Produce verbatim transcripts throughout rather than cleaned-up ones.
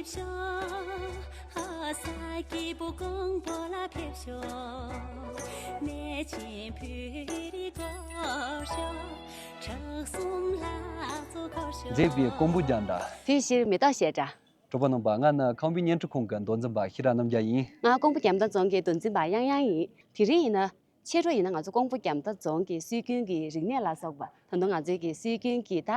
ཤོག་ས་སྐྱིད་པོ་ཀོང་པོ་ལ་ཕེབས་ཤོག་གནས་ཆེན་བོད་རིགས་སྐོར་ཤོག་བྲག་གསུམ་ལྷ་མཚོ་སྐོར་ཤོག་མཛེས་པའི་ཀོང་པོ་རྒྱང་བསྒྲགས། དེ་ཕྱིར་མེ་ཏོག་བཤད་གྲྭ། གྲོགས་པོ་རྣམ་པ། ང་ནི་ཁམས་པའི་བརྙན་འཕྲིན་ཁང་གི་མདོ་འཛིན་པ་ཤེས་རབ་རྣམ་རྒྱལ་ཡིན། ང་ཀོང་པོ་རྒྱང་བསྒྲགས་རྫོང་གི་མདོ་འཛིན་པ་གཡང་གཡང་ཡིན། དེ་རིང་ཡིན་ན། ཕྱི་དྲོ་ཡིན་ན་ང་ཚོ་ཀོང་པོ་རྒྱང་བསྒྲགས་རྫོང་གི་སྲོལ་རྒྱུན་གྱི་རིག་གནས་ལ་སོགས་པ། ད་དུང་ང་ཚོའི་གི་སྲོལ་རྒྱུན་གྱི་ད་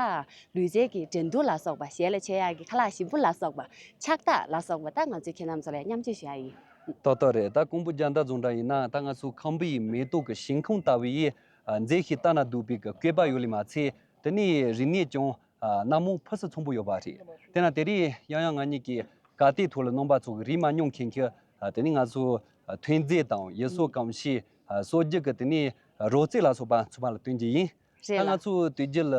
ལུས་རྩལ་གྱི་འགྲན་བསྡུར་ལ་སོགས་པ། གཞས་ལ་ཆས་ཡག་གི་ཁ་ལག་ཞིམ་པོ་ལ་སོགས་པ། ཕྱག་རྟགས་ལ་སོགས་པ་ད་ང་ཚོས་ཁྱེད་རྣམ་ཚོ་ལ་མཉམ་སྤྱོད་ཞུ་ཡ་ཡིན། ཏག་ཏག་རེད། ད་ཀོང་པོ་རྒྱང་བསྒྲགས་རྫོང་འདྲ་ཡིན་ན། ད་ང་ཚོ་ཁམས་པའི་མེ་ཏོག་གི་ཞིང་ཁམས་ལྟ་བུའི་ཨ་མཛེས་ཤིང་ལྟ་ན་སྡུག་པའི་གི་བཀོད་པ་ཡོད་ལེ་མ་ཚད། དེ་ནས་རིག་གནས་ཀྱང་ཨ་སྣ་མང་ཕུན་སུམ་ཚོགས་པོ་ཡོད་པ་རེད། དེ་ན་དེ་རིང་ཡང་ཡང་ང་གཉིས་ཀྱིས་ག་ཏའི་ཐོག་ལ་རྣམ་པ་ཚོ་གི་རིག་མ་མྱོང་མཁན་གྱི་ཨ་དེ་ནས་ང་ཚོ་ཨ་ཐོན་རྫས་དང་ཡུལ་སྲོལ་གོམས་གཤིས། ཨ་སྲོལ་རྒྱུན་གྱི་དེ་ནས་རོལ་རྩེད་ལ་སོགས་པ་ཚང་མ་ལ་སྟོན་གྱི་ཡིན། རེད་ད་ལ། ང་ཚོ་དུས་རྒྱུན་ལ་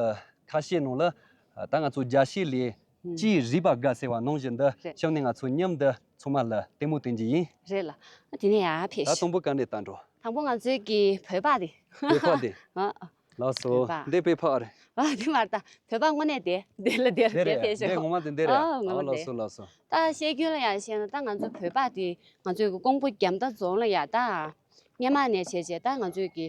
ཁ་ཤས་ནང་ལ་ཨ་ད་ང་ཚོ་རྒྱ་གཞས་ལས་ཨུམ། ཅིའི་རིག་པ་དགའ་ཟེར་བ་ནང་བཞིན་དུ། རེད། གཤམ་ནས་ང་ཚོ་མཉམ་དུ་ཚང་མ་ལ་ལྟད་མོ་སྟོན་གྱི་ཡིན། རེད་ལ། དེ་ནས་ཡར་ཕེབས་ད་ཤོག་དང་པོ་ག་འདྲས་བཏང་འགྲོ། དང་པོ་ང་ཚོའི་གི་བོད་པ་དེ། བོད་པ་དེ། ཨ། ལགས་སོ། བོད་པ། འདི་བོད་པ་རེད། ཨ་དེ་མ་རེད་ད། བོད་པ་དངོས་གནས་དེ། འདི་ལ་དེ་རེད། དེ་རེད། དེ་ཕེབས་ཤོག་འདི་ངོ་མ་དེ་འདི་རེད། ཨ་ངོ་མ་ཨ་ལགས་དེ། སོ་ལགས་སོ། ད་བཤད་རྒྱུན་ལ་ཡང་བཤད་ན། ད་ང་ཚོ་བོད་པ་དེ་ང་ཚོའི་གི་ཀོང་པོ་རྒྱང་བསྒྲགས་རྫོང་ལ་ཡ་ད་སྔོན་མ་ནས་བྱས་བྱས་ད་ང་ཚོའི་གི་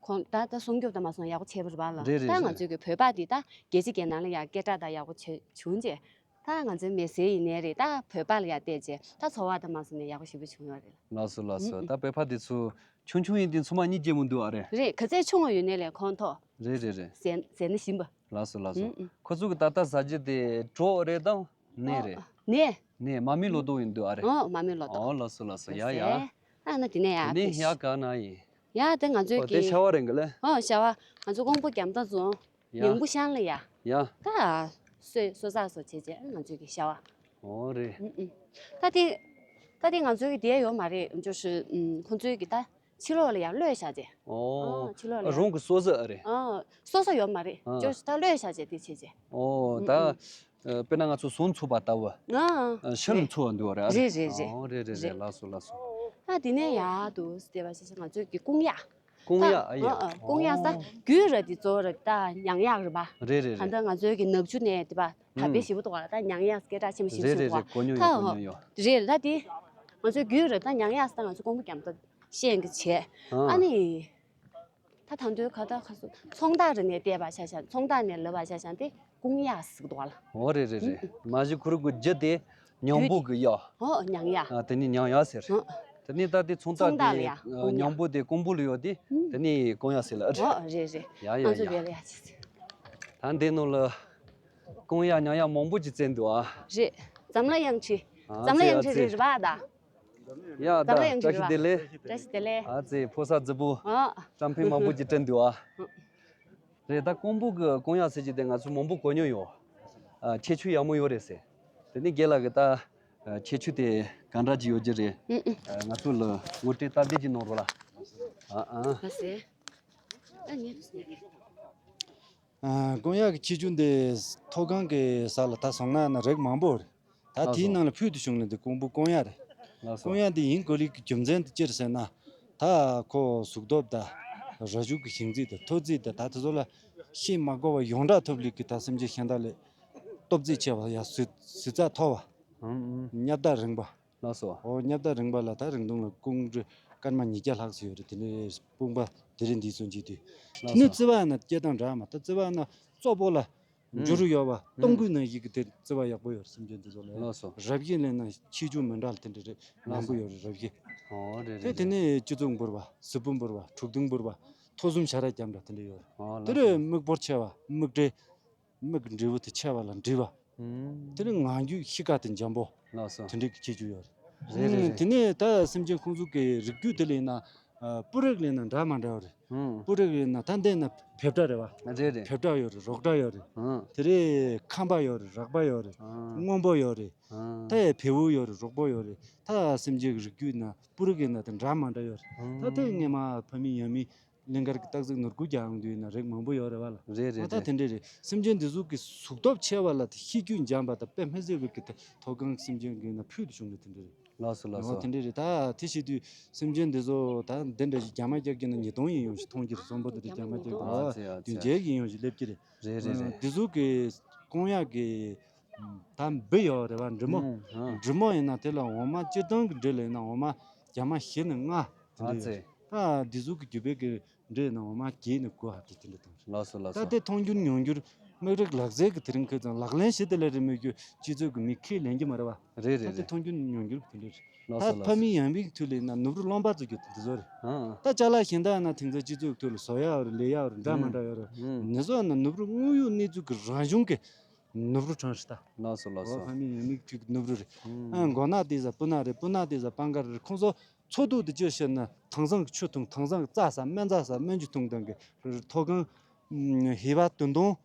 ཁོང་ད་ད་སྲུང་སྐྱོབ་ད་མ་སོང་ཡག་པོ་བྱས་པ་རེད་པ་ལ། རེད་རེད་ད་ང་རེད། ཚོའི་གི་བོད་པ་དེ་ད་རྒྱལ་སྤྱི་རྒྱལ་ནང་ལ་ཡ་སྐད་གྲགས་ད་ཡག་པོ་བྱས་བྱུང་རྗེས། ད་ང་ཚོའི་མི་སེར་ཡིན་ནའི་རེད། ད་བོད་པ་ལ་ཡ་བལྟས་རྗེས་ད་འཚོ་བ་ད་མ་སོང་ནས་ཡག་པོ་ཞེ་པོ་བྱུང་ཡོད་རེད། ལགས་སོ་ལགས་སོ། ཨུ་ཨུ། ད་བོད་པ་དེ་ཚོ་ཆུང་ཆུང་ཡིན་དུས་ཚང་མ་གཉིད་སྐྱིད་མོ་འདུག་ཨ་རེད། རེད། ག་ཚད་ཆུང་བ་ཡོད་ནའི་ལས་ཁོང་ཐོག་རེད་རེད་རེད། ཟས་ཟས་ནི་ཞིམ་པ། ལགས་སོ་ལགས་སོ། ཨུ་ཨུ། ཁོ་ཚོ་གི་ད་ལྟ་ཟ་རྒྱུ་དེ་གྲོ་རེད་དམ་ནས་རེད། ཨོ་ནས། ནས་མ་མི་ལོ་ཏོག་ཡིན་འདུག་ཨ་རེད། ཨོ་མ་མི་ལོ་ཏོག་ཨོ་ལགས་སོ་ལགས་སོ། ཡ་ཡ། ཨ་ན་དེ་ནས་ཡ་དེ་ནས་ཕེབས་ཤིག་ཡ་ག་ན་ཡིན། ཡ་དེ་ང་ཚོའི་ཨོ་དེ་གི་ཤ་བ་རེད་གི་ལེ། ཨོ་ཤ་བ། ང་ཚོ་ཀོང་པོ་རྒྱང་བསྒྲགས་རྫོང་། ཡ། མིང་པོ་ཤང་ལ་ཡ། ཡ། ད་སོས་སོ་ས་སོ་བྱས་བྱས་ང་ཚོའི་གི་ཤ་བ། ཨོ་རེད། ཨུ་ཨུ། ད་དེ། ད་དེ་ང་ཚོའི་གི་དེ་ཡོད་མ་རེད། ཅོ་ཤི་ཨུམ་ཁོང་ཚོའི་གི་ད། ཕྱི་ལོགས་ལ་ཡང་གློད་བཞག་ཅེས། ཨོ། ཨ་ཕྱི་ལོགས་ལ་ཡང་། རང་གི་སོ་སོ་ཨ་རེད། ཨ་སོ་སོ་ཡོད་མ་རེད། ཨ་ཅོ་ད་གློད་བཞག་ཅེས་དེ་བྱེད་ཅེས། ཨོ་ད། ཨ་དཔེར་ན་ང་ཚོ་ཟོ་འཚོ་བ་ལྟ་བུ། ཨ་ཨ་ཤིང་འཚོ་བ་འདུག་རེད། རེད་རེད་རེད། ཨོ་རེད་རེད་རེད། ལགས་སོ་ལགས་སོ། ཨ་དེ་ནས་ཡར་དུ་བལྟས་པ་བྱས་ཙང་ང་ཚོའི་གི་ཀོང་ཡག་ཀོང་ཡག་ཨ་ཡ། ཨ་ཨ་ཀོང་ཡག་ས་ཨོ། རྒྱུད་ར་དེ་གཙོ་བོ་ར་ད་ཉང་ཡག་རེད་པ། རེད་རེད་ད་རེད། ལྟ་ང་ཚོའི་གི་ནག་ཆུ་ནས་དེ་པ་ད་དཔེ་ཞེ་པོ་འདུག་ག་ད་ཉང་ཡག་སྐད་གྲགས་ཆེན་པོ་ཞེ་པོ་རེད་འདུག་རེད་ག་རེད། གོ་མྱོང་ད་ཡོད་གོ་ཨ་མྱོང་ཡོད། རེད་ད་དེ། ང་ཚོའི་རྒྱུད་ར་ད་ཉང་ཡག་ས་ད་ང་ཚོ་ཀོང་པོ་རྒྱང་བསྒྲགས་ཤེས་ཀྱི་བྱས། ཨ་ཨ་ནི། ད་ད་དུང་ག་ད་ཁ་སོ་ཚོང་རྟགས་རེ་ནས་བལྟས་པ་ཆ་བཞག་ཚོང་རྟགས་ནས་ལབ་པ་ཆ་བཞག་དེ་ཀོང་ཡག་ཟེར་གི་འདུག་ག་ལ། ཨོ་རེད་རེད་རེད། མ་གཞི་ཁོ་རང་གི་རྒྱུ་དེ་ཉང་པོ་གི་ཡག་ཨོ་ཉང་ཡག་ཨ་དེ་ནི་ཉང་ཡག་ཟེར། ཨོ། དེ་ནི་ད་དེ་ཚོང་རྟགས་ཚོང་རྟགས་ལ་དེ་ཡག་ཨ་ཉང་པོ་དེ་ཀོང་པོ་ལ་ཡོད་དེ། ཨུ། དེ་ནི་ཀོང་ཡག་ཟེར་ལ། ཨོ་རེད་རེད། ཡ་ཡ་ང་ཚོ་ཡ། བལ་ཡག་ཅིག་ཟེར། ད་འདི་ནང་ལ་ཀོང་ཡག་ཉང་ཡག་མང་པོ་ཅིག་བཙལ་འདུག་ཨ། རེད། འཛམ་གླིང་དབྱངས་ཁྲི། ཨ་འཛམ་གླིང་ཙི་ཨ་དབྱངས་ཁྲི་ཙི། རེད་རེད་པ་ད། ཡ་ད་འཛམ་གླིང་དབྱངས་ཁྲི་བཀྲ་ཤིས་རེད་བདེ་པ། ལེགས། བཀྲ་ཤིས་བདེ་ལེགས། ཨ་ཙི་ཕོ་གསར་རྫི་པོ། ཨ། བཀྲམ་འཕེལ་མང་པོ་ཅིག་བྲིས་འདུག་ཨ། རེད་ད། ཀོང་པོ་གི་ཀོང་ཡག་ཟེར་གྱི་དེ་ང་ཚོ་མང་པོ་གོ་མྱོང་ཡོད། ཨ་ཁྱད་ཆོས་ཡག་མོ་ཡོད་རེད་ཟེར། དེ་ནས་རྒན་ལགས་ཀྱིས་ད་ཨ་ཁྱད་ཆོས་དེ་ག་འདྲ་ཅིག་ཡོད་ཀྱི་རེད། ཨུ་ཨུ། ཨ་ང་ཚོ་ལ་ངོ་སྤྲོད་སྟབས་བདེ་ཅིག་གནང་རོགས་ལ། ཨ་ཨ། ལགས་སེ། ཨ་ནི། ཨ་ཀོང་ཡག་གི་ཁྱད་ཆོས་འདི་མཐོ་སྒང་གི་ས་ལ་ད་སོང་ན་ན་རིགས་མང་པོ་རེད། ད་ལགས་དེའི་སོ། ནང་ལ་ཕུལ་དུ་བྱུང་ནི་འདི་ཀོང་པོ་ཀོང་ཡག་རེད། ལགས་སོ། ཀོང་ཡག་འདི་ཡིན་དགོས་ལུགས་ཀྱི་རྒྱུ་མཚན་དེ་ཅི་རེད་ཟེར་ན། ད་ཁོ་གཟུགས་སྟོབས་དང་། ར་ཅོ་གི་ཤིང་རྩི་དང་ཐོག་རྩི་དང་ད་དེ་ཚོ་ལ་ཤེས་མ་དགོས་པ་ཡོངས་གྲགས་ཐོབ་ལུགས་ཀྱི་ད་སེམས་ཅན་གཞན་དག་ལས་སྟོབས་རྩལ་ཆེ་བ་ཡ་གཟི་གཟི་རྩ་མཐོ་བ། ཨང་ཨང་། ཉག་ཐག་རིང་བ། ལགས་སོ། ཨོ་ཉག་ཐག་རིང་བ་ལ་ད་རིང་ཐུང་ལ་ཀོང་རི་སྐར་མ་ཉིས་བརྒྱ་ལྷག་ཙམ་ཡོད་རེད། དེ་ནས་དཔུང་པ་དེ་རིང་འདི་ཚོ་འཇིག་དུས། ལགས་སོ། དེ་ནས་རྩི་བ་ན་སྐྱེ་སྟངས་འདྲ་མ་ད་རྩི་བ་ན་བཙོག་པོ་ལ། འགྱུར་ཡོད་པ། ཨང་། སྟོང་སྐུད་ནང་བཞིན་གྱི་དེ་རྩི་བ་ཡག་པོ་ཡོད་རེད། སེམས་ཅན་དེ་ཚོ་ལ། ལགས་སོ། རབ་བྱེད་ལས་ན་ཆེ་ཆུང་མི་འདྲ་ལ་དེ་འདྲ་རེད། ལགས་སོ། མང་པོ་ཡོད་རེད་རབ་བྱེད། ཨོ་རེད་རེད། དེ་དེ་ནས་སྤྱི་གཙུག་འབུར་བ་ཟིལ་པོ་འབུར་བ་དྲུག་སྟེང་འབུར་བ་ཐོ་གསུམ་ཤ་ར་རྒྱབ་འདྲ་དེ་འདྲ་ཡོད་རེད། ཨོ་དེ་ལགས་རེད་སོ། མིག་ཕོར་ཆེ་བ་མིག་འབྲས། མིག་འབྲས་བུ་དེ་ཆེ་བ་ལ་འབྲས་བ། ཨང་། དེ་ནས་ངང་རྒྱུད་ཤི་ཁ་དེ་འཇམ་པོ། ལགས་སོ། དེ་འདྲའི་གི་ཁྱད་ཆོས་ཡོད་རེད། རེད་རེད་རེད། དེ་ནས་ད་སེམས་ཅན་ཁོང་ཚོ་གི་རིགས་རྒྱུད་དེ་ལ་ཡིན་ན། ཨ་སྤུ་རིགས་ལ་ཡིན་ན་འདྲ་མ་འདྲ་བ་རེད། ཨང་། སྤུ་རིགས་ལ་ཡིན་ན་ད་འདི་ན་བེབས་སྒྲ་རེད་བ། རེད་རེད། བེབས་སྒྲ་ཡོད་རེད། རོག་སྒྲ་ཡོད་རེད། ཨང་། དེ་རེད་ཁམ་པ་ཡོད་རེད། རག་པ་ཡོད་རེད། ཨང་། སྔོན་པོ་ཡོད་རེད། ཨང་། ད་ཡ་བེའུ་ཡོད་རེད། རོག་པོ་ཡོད་རེད། ད་སེམས་ཅན་གི་རིགས་རྒྱུད་ན་སྤུ་རིགས་ཡིན་ན་དེ་འདྲ་མ་འདྲ་ཡོད་རེད། ཨང་། ད་དེ་སྔས་མ་ཕ་མེས་ཡང་མེས། གླིང་དཀར་གྱི་སྟག་གཟིག་ནོར་བུ་རྒྱལ་དབང་དུས་ན་རིགས་མང་པོ་ཡོད་རེད་བ་ལ། རེད་རེད་ཨ་ད་རེད། དེ་འདྲས་རེད། སེམས་ཅན་འདི་ཚོ་གི་གཟུགས་སྟོབས་ཆེ་བ་ལ་ཤེས་རྒྱུད་འཇམ་པ་དང་དཔེ་མི་སྲིད་པའི་གི་མཐོ་སྒང་སེམས་ཅན་གི་ན་ཕུལ་དུ་བྱུང་ནས་དེ་འདྲས་རེད། ལགས་སོ་ལགས་སོ། འོ་དེ་འདྲས་རེད། ད་དེ་བྱེད་དུས་སེམས་ཅན་འདི་ཚོ་ད་འདི་འདྲ་ཞིག་རྒྱ་མ་རྒྱག་གི་ན་ཉིས་སྟོང་ཡིན་ཡོང་ཞིག་མཐོང་གི་རེད། གསོན་པོ་དེ་འདྲ་རྒྱ་མ་རྒྱག་གི་ཨ་ཨ་ཙི་ཨ་ཙི་བདུན་བརྒྱད་ཀྱི་ཡིན་ཡོང་ཞིག་སླེབས་ཀྱི་རེད། རེད་རེད་རེད། འདི་ཚོ་གི་ཀོང་ཡག་གི་ ད་འབུ་ཡོད་རེད་བ། འབྲི་མོ། ཨང་། འབྲི་མོ་ཡིན་ན་དེ་ལ་འོ་མ་སྤྱིར་བཏང་གི་འབྲི་ལ་ཡིན་ན་འོ་མ་རྒྱ་མ་བཞི་ནས་ལྔ་དེ་འདྲ་ཡོད་རེད། ད་འདི་ཟུག་གི་རྒྱུད་པའི་གི་འབྲི་ཡིན་ན་འོ་མ་བརྒྱད་ནས་དགུ་ཧ་གི་དེ་འདྲ་བཏང་རེད། ལགས་སོ་ལགས་ད་སོ། དེ་མཐོང་རྒྱུ་མྱོང་རྒྱུར་དམིགས་རིགས་ལག་རྩལ་གི་དེ་རིང་ཁོས་ཙང་ལག་ལེན་བྱེད་དེ་ལས་རེད་མོད་རྒྱུ་སྤྱི་ཚོགས་གི་མི་ཁས་ལེན་གྱི་མ་རེད་བ། རེད་རེད། ད་དེ་མཐོང་རྒྱུ་མྱོང་རྒྱུར་གི་དེ་འདྲ་རེད། ལགས་སོ་ད་ལགས་ཕ་སོ། མི་ཡང་མིག་ཐུག་ལས་ན་ནུབ་རུ་རློན་པ་བཙུགས་རྒྱུ་དེ་འདི་ཚོ་རེད། ཨང་། ད་ཅ་ལག་གཞན་དག་ཡང་ན་དེང་སང་སྤྱི་ཚོགས་ཐོག་ལ་བཟོ་ཡག་རེད། ལས་ཡག་རེད། འདྲ་མ་འདྲ་ཡོད་རེད། ཨང་། ནི་བཟོ་ན་ནུབ་རུ་དངོས་ཡོད་གནས་ཚུལ་གི་རང་བྱུང་གི་ནུབ་རུ་གྲངས་རེད་ད། ལགས་སོ་ལགས་སོ། ཨོ་ཕ་མི་ཡང་མིག་ཐུག་ནུབ་རུ་རེད། ཨང་། ཨང་། མགོ་ནག་དེ་ཟ་སྤུ་ནག་རེད། སྤུ་ནག་དེ་ཟ་སྤང་དཀར་རེད། ཁོང་ཚོ་ཚོགས་འདུ་དེ་ཅི་བྱེད་ན་དེང་སང་གི་ཆུ་འཐུང་། དེང་སང་གི་རྩྭ་ཟ། སྨན་རྩྭ་ཟ། སྨན་ཆུ་འཐུང་དང་གི་མཐོ་སྒང་ཧི་བ་བདུན་སྟོང་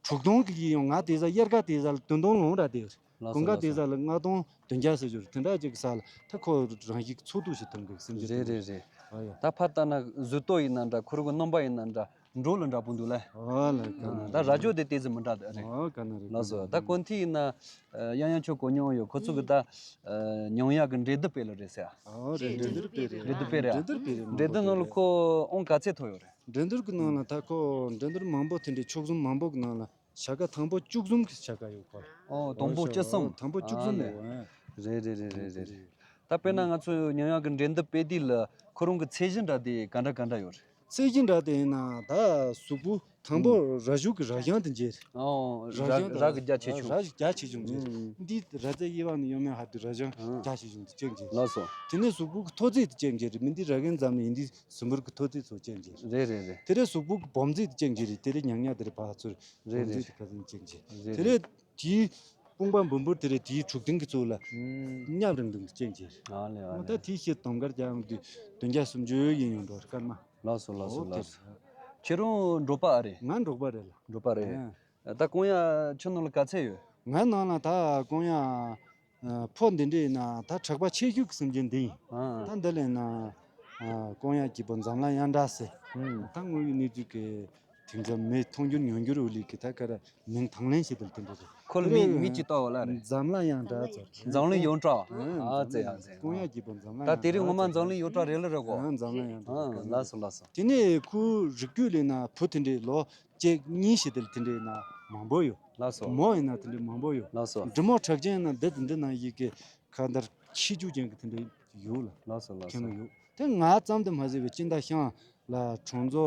དྲུག་སྟོང་གི་ཡིན་ཡང་ང་དེ་ཟ་དབྱར་ཁ་དེ་ཟ་ལ་བདུན་སྟོང་ལོངས་ར་དེ་རེད། ལགས་སོ་དགུན་ཁ་ལགས་དེ་ཟ་སོ། ལ་ལྔ་སྟོང་བདུན་བརྒྱ་ཟེར་རྒྱུ་རེད། དེ་འདྲ་ཅིག་གི་ས་ལ་ད་ཁོ་རང་བཞིན་གྱི་ཚོགས་འདུ་ཞིག་འཐུང་གི་སེམས་ཅན་རེད་དེ་རེད་རེད། ཨ་ཡ། ད་ཕར་ལྟ་ན་གཟུགས་སྟོབས་ཡིན་ན་འདྲ། ཁོ་རང་གི་རྣམ་པ་ཡིན་ན་འདྲ། འགྲོ་ལ་འདྲ་པོ་འདུག་ལ། ཨོ་ལ་ག་ན་ད་ར་ཅོ་དེ་ཏི་ཙི་མི་འདྲ་འདུག་རེད། ཨོ་ག་ན་རེད། ལགས་སོ། ད་གོན་ཐི་ཡིན་ན་ཡང་ཡང་ཆོ་གོ་མྱོང་ཡོད། ཁོ་ཚོ་གི་ད་ཉང་ཡག་གི་འགྲན་བསྡུར་སྤེལ་ལ་རེད་ཟེར། ཨོ་རེད། འགྲན་བསྡུར་སྤེལ་རེད། འགྲན་བསྡུར་སྤེལ་རེད། འགྲན་བསྡུར་སྤེལ་རེད། འགྲན་བསྡུར་ནང་ལ་ཁོ་ཨང་ག་ཚད་ཐོབ་ཡོད་རེད། འགྲན་བསྡུར་གི་ནང་ལ་ད་ཁོ་འགྲན་བསྡུར་མང་པོ་དེ་འདྲའི་ཕྱོགས་གསུམ་མང་པོ་གི་ནང་ལ་བྱ་དགའ་དང་པོ་བཅུ་གསུམ་གི་བྱ་དགའ་ཡོད་ཁོ། ཨོ་དང་པོ་བཅུ་གསུམ། དང་པོ་བཅུ་གསུམ་ཡོད། རེད་རེད་རེད་རེད་རེད། ད་དཔེར་ན་ང་ཚོ་ཉང་ཡག་གི་འགྲན་བསྡུར་སྤེལ་དུས་ལ་ཁོ་རང་གི་ཚད་གཞི་འདྲ་དེ་ག་འདྲ་ག་འདྲ་ཡོད་རེད། ཚད་གཞི་འདྲ་དེ་ཡིན་ན་ད་གཟུགས་པོ་དང་པོ་ར་ཞུགས་ཀྱི་ར་ཞང་དེ་མཇལ། ཨོ་ར་ར་ཞང་དང་ར་གི་རྒྱ་ཆེ་ཆུང་། ར་ཞང་རྒྱ་ཆེ་ཆུང་མཇལ། ཨང་། འདི་ར་རྩེ་དབྱེ་བ་ནས་ཡོང་མེད་ཧ་དུ་ར་ཞང་ཨང་རྒྱ་ཆེ་ཆུང་དེ་གཅིག་མཇལ། ལགས་སོ། དེ་ནས་གཟུགས་པོ་གི་མཐོ་ཚད་དེ་གཅིག་མཇལ་རེད། མི་འདི་ར་གན་ཙམ་ནས་ཡིན། འདི་ཟུམ་བུར་གི་མཐོ་ཚད་ཚོ་གཅིག་མཇལ་རེད། རེད་རེད་རེད། དེ་རེད། གཟུགས་པོ་གི་སྦོམ་ཚད་དེ་གཅིག་མཇལ་རེད། དེ་རེད། ཉང་ཉག་དེ་རེད། ཕར་ཚུར་རེད་སྦོམ་ཚད་རེད། དེ་ཁ་ཚན་གཅིག་མཇལ། རེད་དེ་རེད། རེད། དེའི་དཔུང་པ་འབུམ་འབུར་དེ་རེད། དེའི་དྲུག་སྟེང་གི་ཚུགས་ལ་ཨུམ། མཉམ་རིང་ཐུང་གི་སྐྱེ་མཇལ། ཨ་ལེ་ཨ་ལེ། ད་དེའི་ཕྱིར་དུང་དཀར་རྒྱག་ཡོང་དུས་བདུན་བརྒྱ་སུམ་ཅུ་ཡིན་ཡོང་འགྲོ་རེད། སྐར་མ། ལགས་སོ་ལགས་སོ་ཨོ་ལགས་སོ། ཁྱེད་རང་འབྲོག་པ་ཨ་རེད། ང་འབྲོག་པ་རེད་ལ། འབྲོག་པ་རེད། ཨ། ད་ཀོང་ཡ་ཁྱོད་ནང་ལ་ག་ཚད་ཡོད། ང་ནང་ལ་ད་ཀོང་ཡ་ཕོ་འདི་འདྲ་ཡིན་ན་ད་གྲགས་པ་ཆེ་ཤོས་ཀྱི་སེམས་ཅན་འདི་ཡིན། ཨ། ད་འདི་ལ་ཡིན་ན་ཀོང་ཡ་སྐྱིད་པོ་འཛམ་གླིང་གཡང་འདྲ་ཟེར། ཨུམ། ད་དངོས་ཡོད་གནས་ཚུལ་གྱི་དེང་སང་མི་མཐོང་རྒྱུར་མྱོང་རྒྱུར་འོ་ལི་གི་ད་ག་ར་མིང་དང་ལེན་བྱེད་དུ་དེ་འདྲ་རེད། ཁོ་ལ་མིང་མིང་ཅི་བཏགས་པ་ལ་རེད། འཛམ་གླིང་གཡང་འདྲ་ཚོ། འཛམ་གླིང་གཡང་འདྲ། ཨ་ཙེ་ཨ་ཙེ། ཀོང་ཡ་སྐྱིད་པོ་འཛམ་གླིང་ད་དེ་རིང་ངོ་མ་འཛམ་གླིང་གཡུ་སྒྲ་རེད་ལ་རེད་གོ། ཨ་འཛམ་གླིང་གཡང་འདྲ། ཨ་ལགས་སོ་ལགས་སོ། དེ་ནས་ཁོའི་རིགས་རྒྱུད་ལས་ན་བུ་དེ་འདྲའི་ལོ་གཅིག་གཉིས་ཤིག་དེ་ལ་དེ་འདྲའི་ན་མང་པོ་ཡོད། ལགས་སོ། མོ་ཡིན་ན་དེ་འདྲའི་མང་པོ་ཡོད། ལགས་སོ། འབྲི་མོ་གྲགས་ཅན་ཡིན་ན་འདི་དེ་འདྲའི་ན་ཡི་གེ་ཁ་འདར་ཁྱི་རྒྱུག་ཅན་གྱི་དེ་འདྲའི་ཡོད་ལ། ལགས་སོ་ལགས་སོ། མཁན་ཡོད། དེ་ང་ཙམ་དུ་མ་ཟད་པའི་སྤྱི་ཟླ་ཤང་ལ་གྲོང་ཚོ་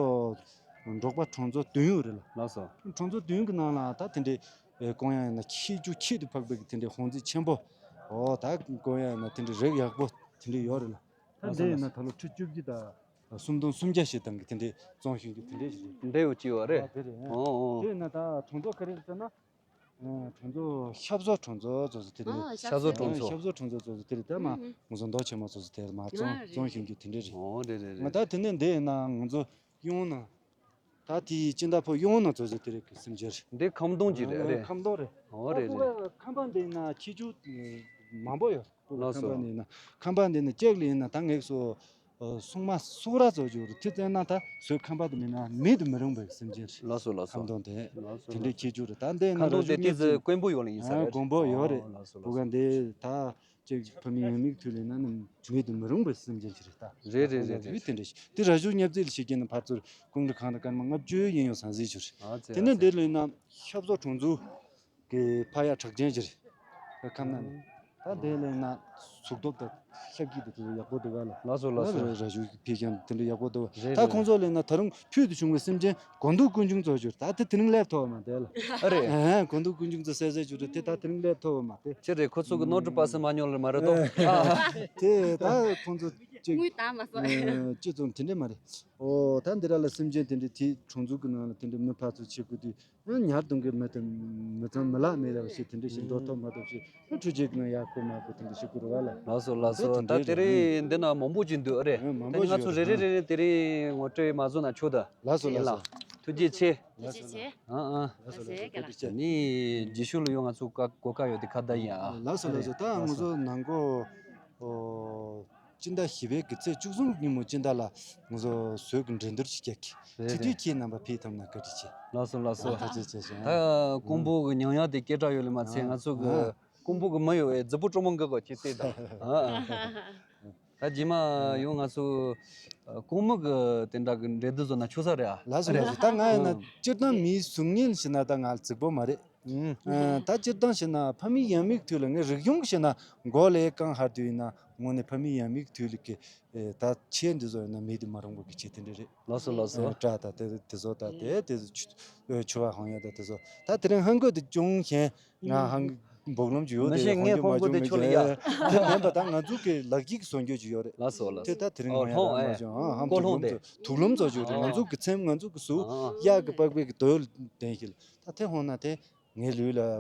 འབྲོག་པ་གྲོང་ཚོ་བདུན་ཡོད་རེད་ལ། ལགས་སོ། གྲོང་ཚོ་བདུན་གྱི་ནང་ལ་ད་དེ་འདྲའི་ཀོང་ཡ་ཡིན་ན་ཁྱི་རྒྱུག་ཁྱི་དུ་འཕགས་པའི་གི་དེ་འདྲའི་ཧོང་ཙི་ཆེན་པོ། ཨོ་ད་ཀོང་ཡ་ཡིན་ན་དེ་འདྲའི་རིགས་ཡག་པོ་དེ་འདྲའི་ཡོད་རེད་ལ། ད་འདི་ཡིན་ན་ད་ལོ་ཁྲི་བཅུ་བཞི་དང་སུམ་སྟོང་སུམ་བརྒྱ་ཞིག་དང་གི་དེ་འདྲའི་བཙོང་ཤིང་གི་དེ་འདྲའི་ཞིག་རེད། འདྲ་ཡོད་ཅི་ཡོད་རེད། ཨ་དེ་རེད། ཨོ་ཨོ། དེ་ཡིན་ན་ད་གྲོང་ཚོ་ག་རེ་རེད་ཟེར་ན། ཨ་གྲོང་ཚོ་ཤ་བཟོ་གྲོང་ཚོ་ཚོ་ཚོ་དེ་རེད། ཨ་ཤ་བཟོ་གྲོང་ཚོ། ཤ་བཟོ་གྲོང་ཚོ་ཚོ་ཚོ་དེ་རེད། ད་མ་ཨུ་ཨུ། ང་ཚོ་མདོ་ཆེན་མོ་ཚོ་ཚོ་དེ་རེད། མ་བཙོང་ཨ་རེད། བཙོང་ཤིང་གི་དེ་འདྲའི་རེད། ཨོ་རེད་རེད་ང་རེད། ད་དེ་ནས་འདི་ཡིན་ན་ང་ཚོ་གཡུང་ན། ད་དེའི་སྤྱི་ཟླ་ཕོ་གཡུང་ན་ཚོ་ཚོ་དེ་རེད་གི་སེམས་ཅན་རེད། འདི་ཁམ་སྡོང་ཅིག་རེད། ཨ་རེད། ཁམ་སྡོང་རེད། ཨོ་རེད་རེད། ཁམ་པ་འདི་ན་ཁྱི་ཆུ་མང་པོ་ཡོད། ལགས་སོ། ཁམ་པ་འདི་ན་ཁམ་པ་འདི་ན་ཅེག་ལི་ཡིན་ན་ད་ངེག་སོ། སྲུང་མ་སུག་ར་ཚོ་ཅུ་རུ་ཐི་བཙན་ན་ད་སོའི་ཁམ་པ་དུ་མིན་ན་མེད་དུ་མི་རུང་བའི་སེམས་ཅན་རེད། ལགས་སོ་ལགས་སོ། ཁམ་སྡོང་དེ། ལགས་སོ། དེ་འདྲའི་ཁྱི་ཆུ་རེད། ད་འདི་ན་ཁམ་སྡོང་དེ་ཏི་ཙི་དཀོན་པོ་ཡོད་ལ་ཡིན་ས་རེད། དཀོན་པོ་ཡོད་རེད། ཨོ་ལགས་སོ་ལགས་སོ། བུ་ག་འདི་ད་ཅིག་ཕ་མི་ཡང་མིག་ཐུལ་ལེ་ན་ནི་མེད་དུ་མི་རུང་བའི་སེམས་ཅན་ཅིག་རེད་ད། རེད་རེད་རེད་རེད། དེ་འདྲ་ཞིག་དེ་ར་ཞུ་ཉབ་རྩེ་ལ་ཞིག་གིན་ཕར་ཚུར་ཀུང་རི་ཁང་དང་སྐར་མ་ལྔ་བཅུ་ཡིན་ཡོད་ས་ཟིག་ཅིག་རེད། ཨ་ཙི། དེ་ནས་འདི་ལ་ཡིན་ན་ཤ་བཟོ་གྲོང་ཚོ་གི་ཕ་ཡ་གྲགས་ཅན་ཅིག་རེད། ཁམས་ན་ནི་ད་འདི་ལ་ཡིན་ན་གཟུགས་སྟོབས་དང་ཤ་སྐྱིད་དེ་ཚོ་ཡག་པོ་འདུག་ག་ལ། ལགས་སོ་ལགས་སོ། ར་ཞུ་ཕེ་ཀྱང་དེ་འདྲ་ཡག་པོ་འདུག་རེད་ད་རེད། ཁོང་ཚོ་ལ་ཡིན་ན་ད་རུང་ཕུལ་དུ་བྱུང་བའི་སེམས་ཅན་དགོན་དུ་ཀུན་འབྱུང་ཚོ་ཅིག་རེད། ད་དེ་དེ་རིང་སླེབས་ཐུབ་པ་མ་རེད་ལ། ཨ་རེད། ཨ་དགོན་དུ་ཀུན་འབྱུང་ཚོ་ཟེར་ཟེར་ཅིག་རེད། དེ་ད་དེ་རིང་སླེབས་ཐུབ་པ་མ་རེད། ཅི་རེད། ཁོ་ཚོ་གི་ནོར་འཁྲུལ་པ་སེ་མ་ཉོ་ལ་མ་རེད་དོ། དེ་ད་ཁོང་ཚོ་ཅིག་དངུལ་དང་མ་སོང་། ཅི་ཙམ་དེ་འདྲས་མ་རེད། ཨོ་ད་འདི་ར་ལ་སེམས་ཅན་དེ་འདྲས་དེ་གྲོང་ཚོ་གི་ནང་ལ་དེ་འདྲས་མི་ཕར་ཚུར་བྱེད་དགོས་དུས་ཉར་དུང་གི་མི་དང་མི་ཚང་མི་ལག་མེད་ལ་བྱེད་དེ་འདྲས་ཞིག་འགྲོ་ཐོབ་མ་ཐོབ་ཞིག་ཨ་འཕྲུལ་ཆས་ཀྱི་ནང་ཡར་བསྐུར་མར་བསྐུར་དེ་འདྲས་ཞིག་དགོས་རེད་བ་ལ། ལགས་སོ་ལགས་སོ། ད་དེ་རིང་འདི་ན་མང་པོ་ཅིག་འདུག་ཨ་རེད། ཨ་མང་པོ་ད་ང་ཅིག་ཚོ་ཡོད་རེ་རེ་རེ་རེ་དེ་རིང་ངོ་སྤྲོད་མ་བཟོ་ན་ཆོག་ད། ལགས་སོ་ལགས་སོ། ཐུགས་རྗེ་ཆེ། ཐུགས་རྗེ་ཆེ། ཨ་ཨ། ལགས་སོ་ལགས་སོ། བཀའ་དྲིན་ཆེ། ནི་རྗེས་ཤུལ་ལ་ཡང་ང་ཚོ་གོ་སྐབས་ཡོད་དེ་ཁ་བརྡ་ཡིན་ཨ། ལགས་སོ་ལགས་སོ། ད་ང་ཚོ་ནང་གོ་སྤྱི་ཟླ་བཞི་པའི་གི་ཚེས་བཅུ་གསུམ་ཉིན་མོ་སྤྱི་ཟླ་ལ་ང་ཚོ་བཟོས་ཀྱི་འགྲན་བསྡུར་ཞིག་རྒྱག་གི། རེད་དེ་དུས་རེད། ཁྱེད་རྣམ་པ་ཕེབས་ཐུབ་ན་བཀའ་དྲིན་ཆེ། ལགས་སོ་ལགས་སོ། ཐག་བཅད་བྱས་ཤིང་། ད་ཀོང་པོ་གི་ཉང་ཡག་དེ་སྐད་གྲགས་ཡོད་ལེ་མ་ཚད་ང་ཚོ་གི་ཀོང་པོ་གི་མི་ཡོད་ཨེ་རྫི་པོ་གྲོ་མོ་འགག་གོ་ཁྱེད་བལྟས་དང་། ད་རྗེས་མ་ཡང་ང་ཚོ་ཀོང་མི་གི་དེ་འདྲ་གི་འགྲན་བསྡུར་བཟོ་ན་ཆོག་ས་རེད་ཨ། ལགས་སོ་ལགས་སོ། ད་ང་ཡིན་ན་སྤྱིར་བཏང་མིའི་གཟུགས་བརྙན་ཞིག་ན་ད་ང་རྫིག་པོ་མ་རེད། ཨུམ། ཨ། ད་སྤྱིར་བཏང་བྱས་ན་ཕ་མེས་ཡབ་མེས་ཀྱི་དུས་ལ་ངས་རིག་གཞུང་གི་བྱས་ན་མགོ་ལས་རྐང་ཧར་དུ་ཡིན་ན་དངོས་གནས་ཕ་མེས་ཡབ་མེས་ཀྱི་དུས་ལ་གི་ཨེ། ད་ཆས་འདི་ཚོ་ཡིན་ན་མེད་དུ་མ་རུང་བ་གི་ཆས་དེ་འདྲ་རེད། ལགས་སོ་ལགས་སོ། ཨེ། སྐྲ་དང་དེ་དེ་ཚོ་དང་དེ་དེ་ཚོ་ཆུ་ཨེ། ཆུ་བ་ཧང་ཡ་དང་དེ་ཚོ། ད་དེ་རིང་ཧང་གོ་དེ་ཅུང་ཞན་ང་ཧང་། སྦུག་ལམ་གྱི་ཡོད་མི་དེ་ཤེས་ཧང་ངས་གོ་ཕོང་མ་གོ་བྱུང་དེ་མི་ཆོག་ལ་ཡ། དེ་མིན་པ་ད་ང་ཚོ་གི་ལག་གིས་བཟོ་རྒྱུ་ཅིག་ཡོད་རེད། ལགས་སོ་ལགས་སོ། དེ་ད་དེ་རིང་ཨོ་ང་ཡ་ལྷོང་ད་མ་ཨེ། བྱུང་ཨ། ཧང་ཀོ་སྦུག་ལྷོང་ལམ་དེ། དུག་ལམ་བཟོ་རྒྱུ་རེད། ང་ཨོ། ཚོ་གི་ཚེམ་ང་ཚོ་གི་གཟུགས་ཨོ། གཡག་གི་པགས་པའི་གི་དོལ་ལྡན་ཞིག་ལ། ད་དེ་ཧོང་ན་དེ་ངའི་ལུས་ལ་ཨེ།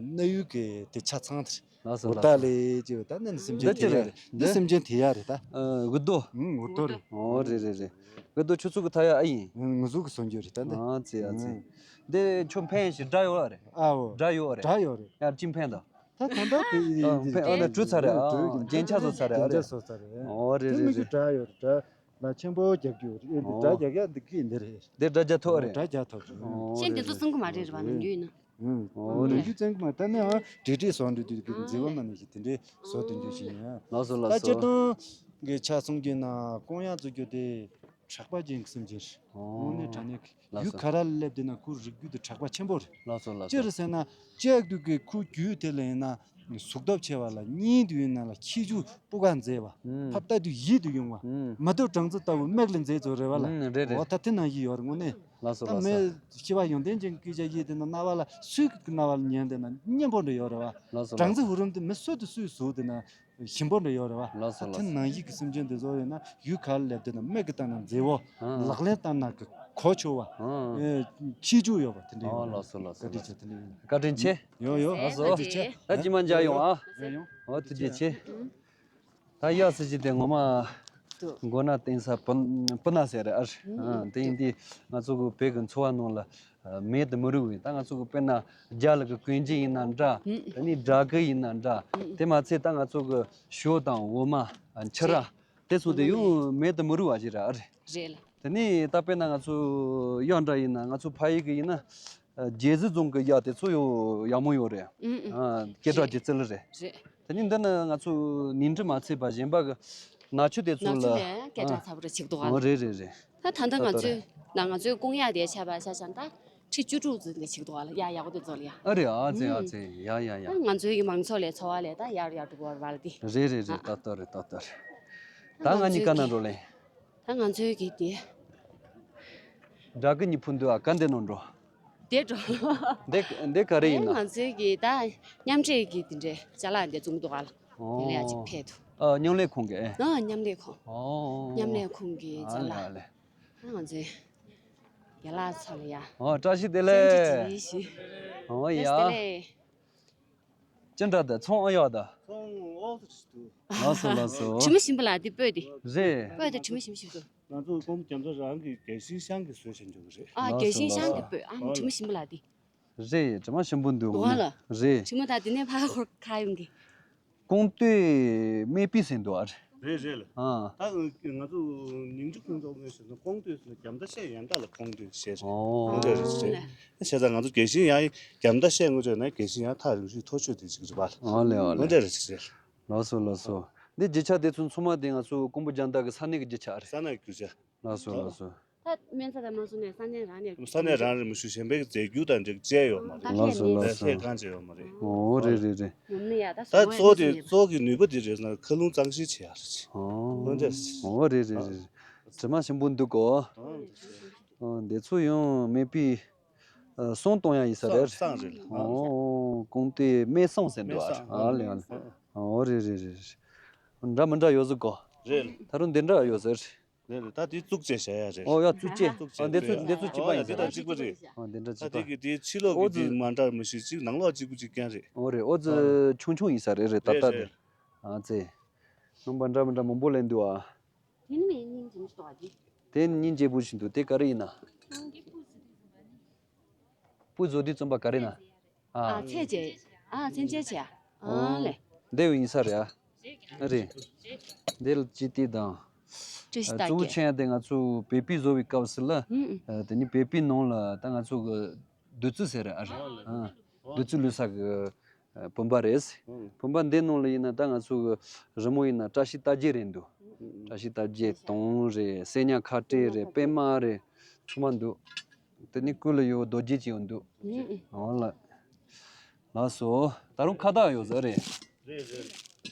གནའ་ཡུལ་གྱི་དེ་ཆ་ཚང་དེ་རེད། ལགས་སོ་འུར་ལགས་སོ། རྟ་ལས་ཅེས་པ་ད་ནི་སེམས་ཅན་འདི་ཅི་དེ་ཡ་རེད། རེད། འདི་འདི་སེམས་ཅན་དེ་ཡ་རེད་ད། ཨ། དབུ་རྡོ། ཨུམ། དབུ་རྡོ་རེད། ཨོ་རེད་རེད་རེད། དབུ་རྡོ་ཁྱོད་ཚོ་གི་ཐ་ཡ་ཨ་ཡིན། ཨུམ། ང་ཚོ་གི་སོན་རྒྱུ་རེད་ད་འདི། ཨ་ཙི་ཨ་ཙི། ཨུམ། འདི་ཁྱོད་འཕེན་ཞིག་འདྲ་ཡོད་རེད། ཨའོ། འདྲ་ཡོད་རེད། འདྲ་ཡོད་རེད། ཡར་ཅི་འཕེན་ད། ད་ད་ད་དེ་ཨ། འཕེན་ཨ་ན་གྲུ་ཚ་རེད་ཨ། རྒྱན་ཆ་བཟོ་ཚ་རེད་ཨ། རྒྱན་ཆ་བཟོ་ཚ་རེད། ཨོ་རེད་རེད་རེད། འདྲ་ཡོད་རེད། ལ་ཆེན་པོ་རྒྱག་རྒྱུ་རེད། འདི་ཨོ། སྒྲ་རྒྱག་ཡག་འདི་གི་འདི་རེད། འདི་སྒྲ་རྒྱག་ཐུབ་རེད། སྒྲ་རྒྱག་ཐུབ་རེད། ཨོ་ཤེས་རེད་འདི་ཚོ་རེད། གསུང་གི་མ་རེད་རེད་བ། ནམ་རྒྱུན་ཡིན་ན། ཨུམ། ཨོ་ནམ་རྒྱུན་རེད། བཙན་གི་མ་ད་ནི་ཨ་འབྲེལ་འདྲིས་བཟོ་འདྲི་དུས་ཀྱི་མཛེས་པ་མ་ནས་ཞིག་དེ་འདྲའི་བཟོ་དུ་འཇུག་བཞིན་ཡ། ལགས་སོ་ད་ལགས་སོ། སྤྱིར་བཏང་གི་ཆ་ཚང་གི་ན་ཀོང་ཡ་བཟོ་རྒྱུ་དེ་གྲགས་པ་ཅན་གྱི་སེམས་ཅན་རེད། ཨོ། དངོས་གནས་དྲང་གནས་ཀྱི། ལགས་སོ། ཡུལ་ག་ར་ལ་སླེབས་བསྡད་ན་ཁོའི་རིག་རྒྱུད་དེ་གྲགས་པ་ཆེན་པོ་རེད། ལགས་སོ་ལགས་སོ། ཅི་རེད་ཟེར་ན་ལྕགས་རྡུལ་གྱི་ཁོའི་རྒྱུད་དེ་ལ་ཡིན་ན་གཟུགས་སྟོབས་ཆེ་བ་ལ་གཉིད་དུ་ཡིན་ན་ལ་ཁྱི་ཆུ་སྤུ་ག་མཛེས་པ། ཨུམ། ཕབ་ལྟ་དུས་ཡིད་དུ་ཡོང་བ། ཨུམ། མ་དུ་སྦྲང་རྩི་ལྟ་བུ་མིག་ལ་མཛེས་ཚོ་རེད་བ་ལ། ཨུམ། རེད་རེད། འོ་ད་དེ་ནང་བཞིན་ཡོད་རེད་དངོས་གནས། ལགས་སོ་ད་ལགས་སོ། མི་ཤི་བ་ཡོན་ཏན་ཅན་སྐད་ཆ་ཡིད་དེ་ན་རྣ་བ་ལ་སུས་ཀྱི་རྣ་བ་ལ་ཉན་བསྡད་ན་སྙན་པོ་འདྲ་ཡོད་རེད་བ། ལགས་སོ་ལགས་སོ། སྦྲང་རྩི་ཧུ་རམ་དེ་མི་སུ་དང་སུས་ཟུག་བསྡད་ན། ཞིམ་པོ་འདྲ་ཡོད་རེད་བ། ལགས་སོ་ད་ལགས་དེ་སོ། ནང་བཞིན་གྱི་སེམས་ཅན་འདི་ཚོ་ཡོད་ན་ཡུལ་ག་ལ་སླེབས་དུས་ན་མིག་གིས་བལྟས་ན་མཛེས་བོ། ཨ། ལག་ལེན་བསྟར་ན་གི་གོ་ཆོད་བ། ཨ། ཨེ། ཁྱི་ཆུ་ཡོད་པ་དེ་འདྲ་ཨ། ཡོད་རེད། ལགས་སོ་ལགས་སོ། བཀའ་དྲིན་ཆེ་དེ་འདྲ་ཡོད། ཡོད་ཡོད། ལགས་སོ། བཀའ་དྲིན་ཆེ། ད་ཅི་མ་མཇལ་ཡོང་ཨ། ཡོང་ཡོང་། ཨོ་ཐུགས་རྗེ་ཆེ། ད་ཡ་སི་ཅི་དེ་ངོ་མ་མགོ་ན་བསྟན་ས་སྤུ་སྤུ་ན་ཟེར་རེད་ཨ། ཨ་དེ་ཡིན་དུས་ང་ཚོ་གི་བོད་ཀྱི་འཚོ་བ་ནང་ལ། མེད་དུ་མི་རུང་བའི་ད་ང་ཚོ་གི་དཔེར་ན་རྒྱ་ལ་གི་གོན་རྒྱུ་ཡིན་ན་འདྲ། ཨུམ། དེ་ནས་སྦྲ་གུར་ཡིན་ན་འདྲ། ཨུམ། དེ་མ་ཚད་ད་ང་ཚོ་གི་ཞོ་དང་འོ་མ་ཕྱུ་ར། རེད། དེ་ཚོ་དེ་ཡང་མེད་དུ་མི་རུང་བ་ཞིག་རེད་ཨ་རེད། རེད་ལ། དེ་ནས་ད་དཔེར་ན་ང་ཚོ་གཡག་འདྲ་ཡིན་ན་ང་ཚོ་ཕ་ཡུལ་གི་ཡིན་ན་རྒྱལ་སྲིད་རྫོང་གི་གཡག་དེ་ཚོ་ཡང་ཡག་མོ་ཡོད་རེད། ཨུམ་ཨུམ། ཨ། སྐད་གྲགས་རེད། ཀྱི་རྩི་ལ་རེད། རེད། དེ་ནས་འདི་ནི་ང་ཚོ་ནས་འབྲུ་མ་ཚད་པ་གཞན་པ་གི་ནག་ཆུ་དེ་ཚོ་ནག་ཆུ་ལ་ལས་སྐད་གྲགས་ཚ་པོ་རེ་ཆིག་ཏུ་ཨ། ཨོ་རེད་རེད་རེད། ད་ད་ལྟ་ད་ང་ལྟ་ཚོའི་རེད། ད་ང་ཚོའི་ཀོང་ཡག་དེ་ཆ་བ་ཆ་ཆ་ད་ཁྲི་བཅུ་དྲུག་ཙམ་གི་ཆིག་ཏུ་ཨ་ལ་ཡ་ཡག་པོ་དེ་ཚོ་ལ་ཡ། ཨ་རེད་ཨ་ཙེ་ཨ་ཙེ་ཡ་ཡ་ཡ། ད་ང་ཚོའི་གི་མང་ཚོགས་ལས་འཚོ་བ་ལས་ད་ཡར་ཡར་འགྲོ་བར་བ་ལ་དེ། རེད་རེད་རེད། ཨ། ད་ལྟ་རེད་ད་ལྟ་རེད། ད་ང་ང་གཉིས་ཀ་ཚོའི་ན་གི་འགྲོ་ལེ། ད་ང་ཚོའི་གི་དེ། འདྲ་གི་གཉིས་ཕུ་འདུག་ཨ་ག་འདི་ནང་འགྲོ། དེ་འགྲོ། འདི་འདི་ག་རེ་ཡིན་ན། ང་ཚོའི་གི་ད་མཉམ་འབྲེལ་གི་དེ་འདྲའི་ཅ་ལག་འདི་བཙུགས་འདུག་ཨ་ལ། ཨོ། དེ་ལ་ཡ་ཅིག་ཕེབས་འདུག་ཨ་མཉམ་ལས་ཁང་གི་ཨེ། ཨ་མཉམ་ལས་ཁང་། ཨོ། མཉམ་ལས་ཁང་གི་ཅ་ཨ་ལག་ལ་ལ། ད་ང་ཚོའི་རྒན་ལགས་ཚོ་ལ་ཡ། ཨོ་བཀྲ་ཤིས་བདེ་ལེགས། སེམས་ཁྲལ་བྱེད་ཡིན་ཞུ། ཨོ་ཡ། བཀྲ་ཤིས་བདེ་ལེགས། ཅི་འདྲ་ད་ཚོང་ཨ་ཡོད་ད། ཚོང་ཨོ་ཙི་ཙི་འདུག་ལགས་སོ་ལགས་སོ། དྲི་མ་ཞིམ་པ་ལ་འདི་སྤོས་འདི། རེད། སྤོས་དང་དྲི་མ་ཞིམ་ཞིམ་འདུག་ང་ཚོ་ཀོང་པོ་རྒྱ་མཚོ་རང་གི་རྒྱལ་ཞིང་ཤང་གི་བཟོས་བྱས་འཇོག་གི་རེད། ཨ་ལགས་སོ་རྒྱལ་ཞིང་ཤང་གི་ལགས་སོ། སྤོས་ཨ་དྲི་མ་ཞིམ་པ་ལ་འདི། རེད་དྲི་མ་ཞིམ་པོ་འདུག་འོ་ལ། རེད། དྲི་མ་ད་འདི་ནས་ཕར་ཧོར་ཁ་ཡོང་གི། ཀོང་ཏུའི་སྨད་པའི་ཟེར་འདུག་ཨ་རེད། རེད་རེད་ལ། ཨ། ད་ང་ཚོ་ཉིང་ཁྲི་ཁོང་ཚོ་ངོས་ཟེར་ན་ཀོང་ཏུའི་ཟེར་ན་རྒྱ་མདའ་བཤད་ཡན་ད་ལ་ཀོང་ཏུའི་བཤད་རེད། ཨོ། ཀོང་ཏུའི་རེད་ཟེར། བྱས་ཙང་ང་ཚོ་རྒྱལ་ཞིང་ཡང་རྒྱ་མདའ་བཤད་ངོས་བྱས་ན་རྒྱལ་ཞིང་ཡང་ཐག་རིང་ཤོས་མཐོ་ཤོས་དེ་ཅིག་རེད་པ། ཨོ་ལེ་ཨོ་ལེ། ཀོང་ཏུའི་རེད་ཟེར། ལགས་སོ་ལགས་སོ། འདི་རྒྱུ་ཆ་དེ་ཚོ་ཚང་མ་དེ་ང་ཚོ་ཀོང་པོ་རྒྱ་མདའ་གི་ས་གནས་ཀྱི་རྒྱུ་ཆ་རེད། ས་གནས་ཀྱི་རྒྱུ་ཆ། ལགས་སོ་ལགས་སོ། ད་སྨན་རྩྭ་དང་མ་སོང་ནས་ས་གནས་རང་ནས། ས་གནས་རང་རེད་མི་ཞུ་གཞན་པའི་རྫས་འགྱུར་དང་འདྲ་བཅས་ཡོད་མ་རེད། ལགས་སོ་ལགས་སོ། ལས་ཀ་ཅིག་ཡོད་མ་རེད། ཨོ་རེད་རེད་རེད། ངོམ་ནི་ཡ་ད་ད་གཙོ་བོ་དེ་གཙོ་བོ་གི་ནུས་པ་དེ་རེད་ན་མཁའ་རླུང་གཙང་བཞེངས་བྱེད་ཡག་རེད། ཨོ་འོ་རེད་རེད་རེད། དྲི་མ་ཞིམ་པོ་འདུག་གོ། ཨོ་འདི་ཚོ་ཡང་སྨད་པའི་ཨ་སྲུང་གཏོང་ཡག་ཡིན་ས་རེད། སྲང་རེད། ཨོ་ཀོང་ཏུའི་སྨད་སྲུང་ཟེར་འདུག་ཨ། ཨ་ལེ་ཨ་ལེ། ཨོ་རེད་རེད་རེད་རེད། འདྲ་མི་འདྲ་ཡོད་ཟིག་གོ། རེད། ད་རུང་འདི་འདྲ་ཡོད་ཟེར། རེད་རེད། ད་དེ་བཙུགས་བྱས་བཞག་ཡ་རེད། ཨོ་ཡ་བཙུགས་བྱས། ཨ་འདི་ཚོ་འདི་ཚོ་གཅིག་པ་ཡིན་ཟེར། འདི་དང་གཅིག་པ་རེད། ཨ་འདི་འདྲ་ད་གཅིག་པ། དེ་གི་དེ་ཕྱི་ལོགས་ཀྱི་དེ་མ་འདྲ་མི་ཤེས་གཅིག་ནང་ལོགས་གཅིག་པ་གཅིག་རྐྱང་རེད། ཨོ་རེད། ཨོ་ཙི་ཆུང་ཆུང་ཡིན་ས་རེད་རེད་ད་རེད་ལྟ་རེད། དུས། ཨ་ཙི། རྣམ་པ་འདྲ་མི་འདྲ་མང་པོ་ལེན་འདུག་ཨ། དེ་ནི་མེད་སྙིང་རྗེ་མི་ཤེས་ཏོ་ཨ་དེ། དེ་ནི་སྙིང་རྗེ་པོ་ཞིག་འདུག་དེ་ག་རེ་ཡིན་ན། སྤུ་བཟོ་དུས་རྩོམ་པ་ག་རེ་ན། ཨ། ཚད་བཅད། ཨ་ཚད་འཇལ་བྱས། ཨ་ལེ། འདི་ཡིན་ས་རེད་ཨ། རེད། འདི་ལ་ཅི་སྟེ་དང་། བཀྲ་ཤིས་རྟགས་བརྒྱད། གཙོ་བོ་ཆེན་དེ་ང་ཚོ་བོད་པའི་བཟོ་བའི་སྐབས་སུ་ལ། ཨུ་ཨུ། དེ་ནི་བོད་པའི་ནང་ལ་ད་ང་ཚོ་གི་བདུད་རྩི་ཟེར་རེད་ཨ་རེད། བདུད་རྩི་ལུས་ས་གི་བུམ་པ་རེད། བུམ་པ་འདི་ནང་ལ་ཡིན་ན་ད་ང་ཚོ་གི་རི་མོ་ཡིན་ན་བཀྲ་ཤིས་རྟགས་བརྒྱད་རེད་འདུག་བཀྲ་ཤིས་རྟགས་བརྒྱད་དོང་རེད། སེར་ཉ་ཁ་སྤྲད་རེད། པད་མ་རེད། ཚང་མ་འདུག་དེ་ནི་སྐུ་ལ་ཡོད་རྡོ་རྗེ་ཅིག་ཡོད་འདུག་ཨོ་ལ། ལགས་སོ། ད་རུང་ཁ་བཏགས་ཡོད་ས་རེད། རེད་རེད།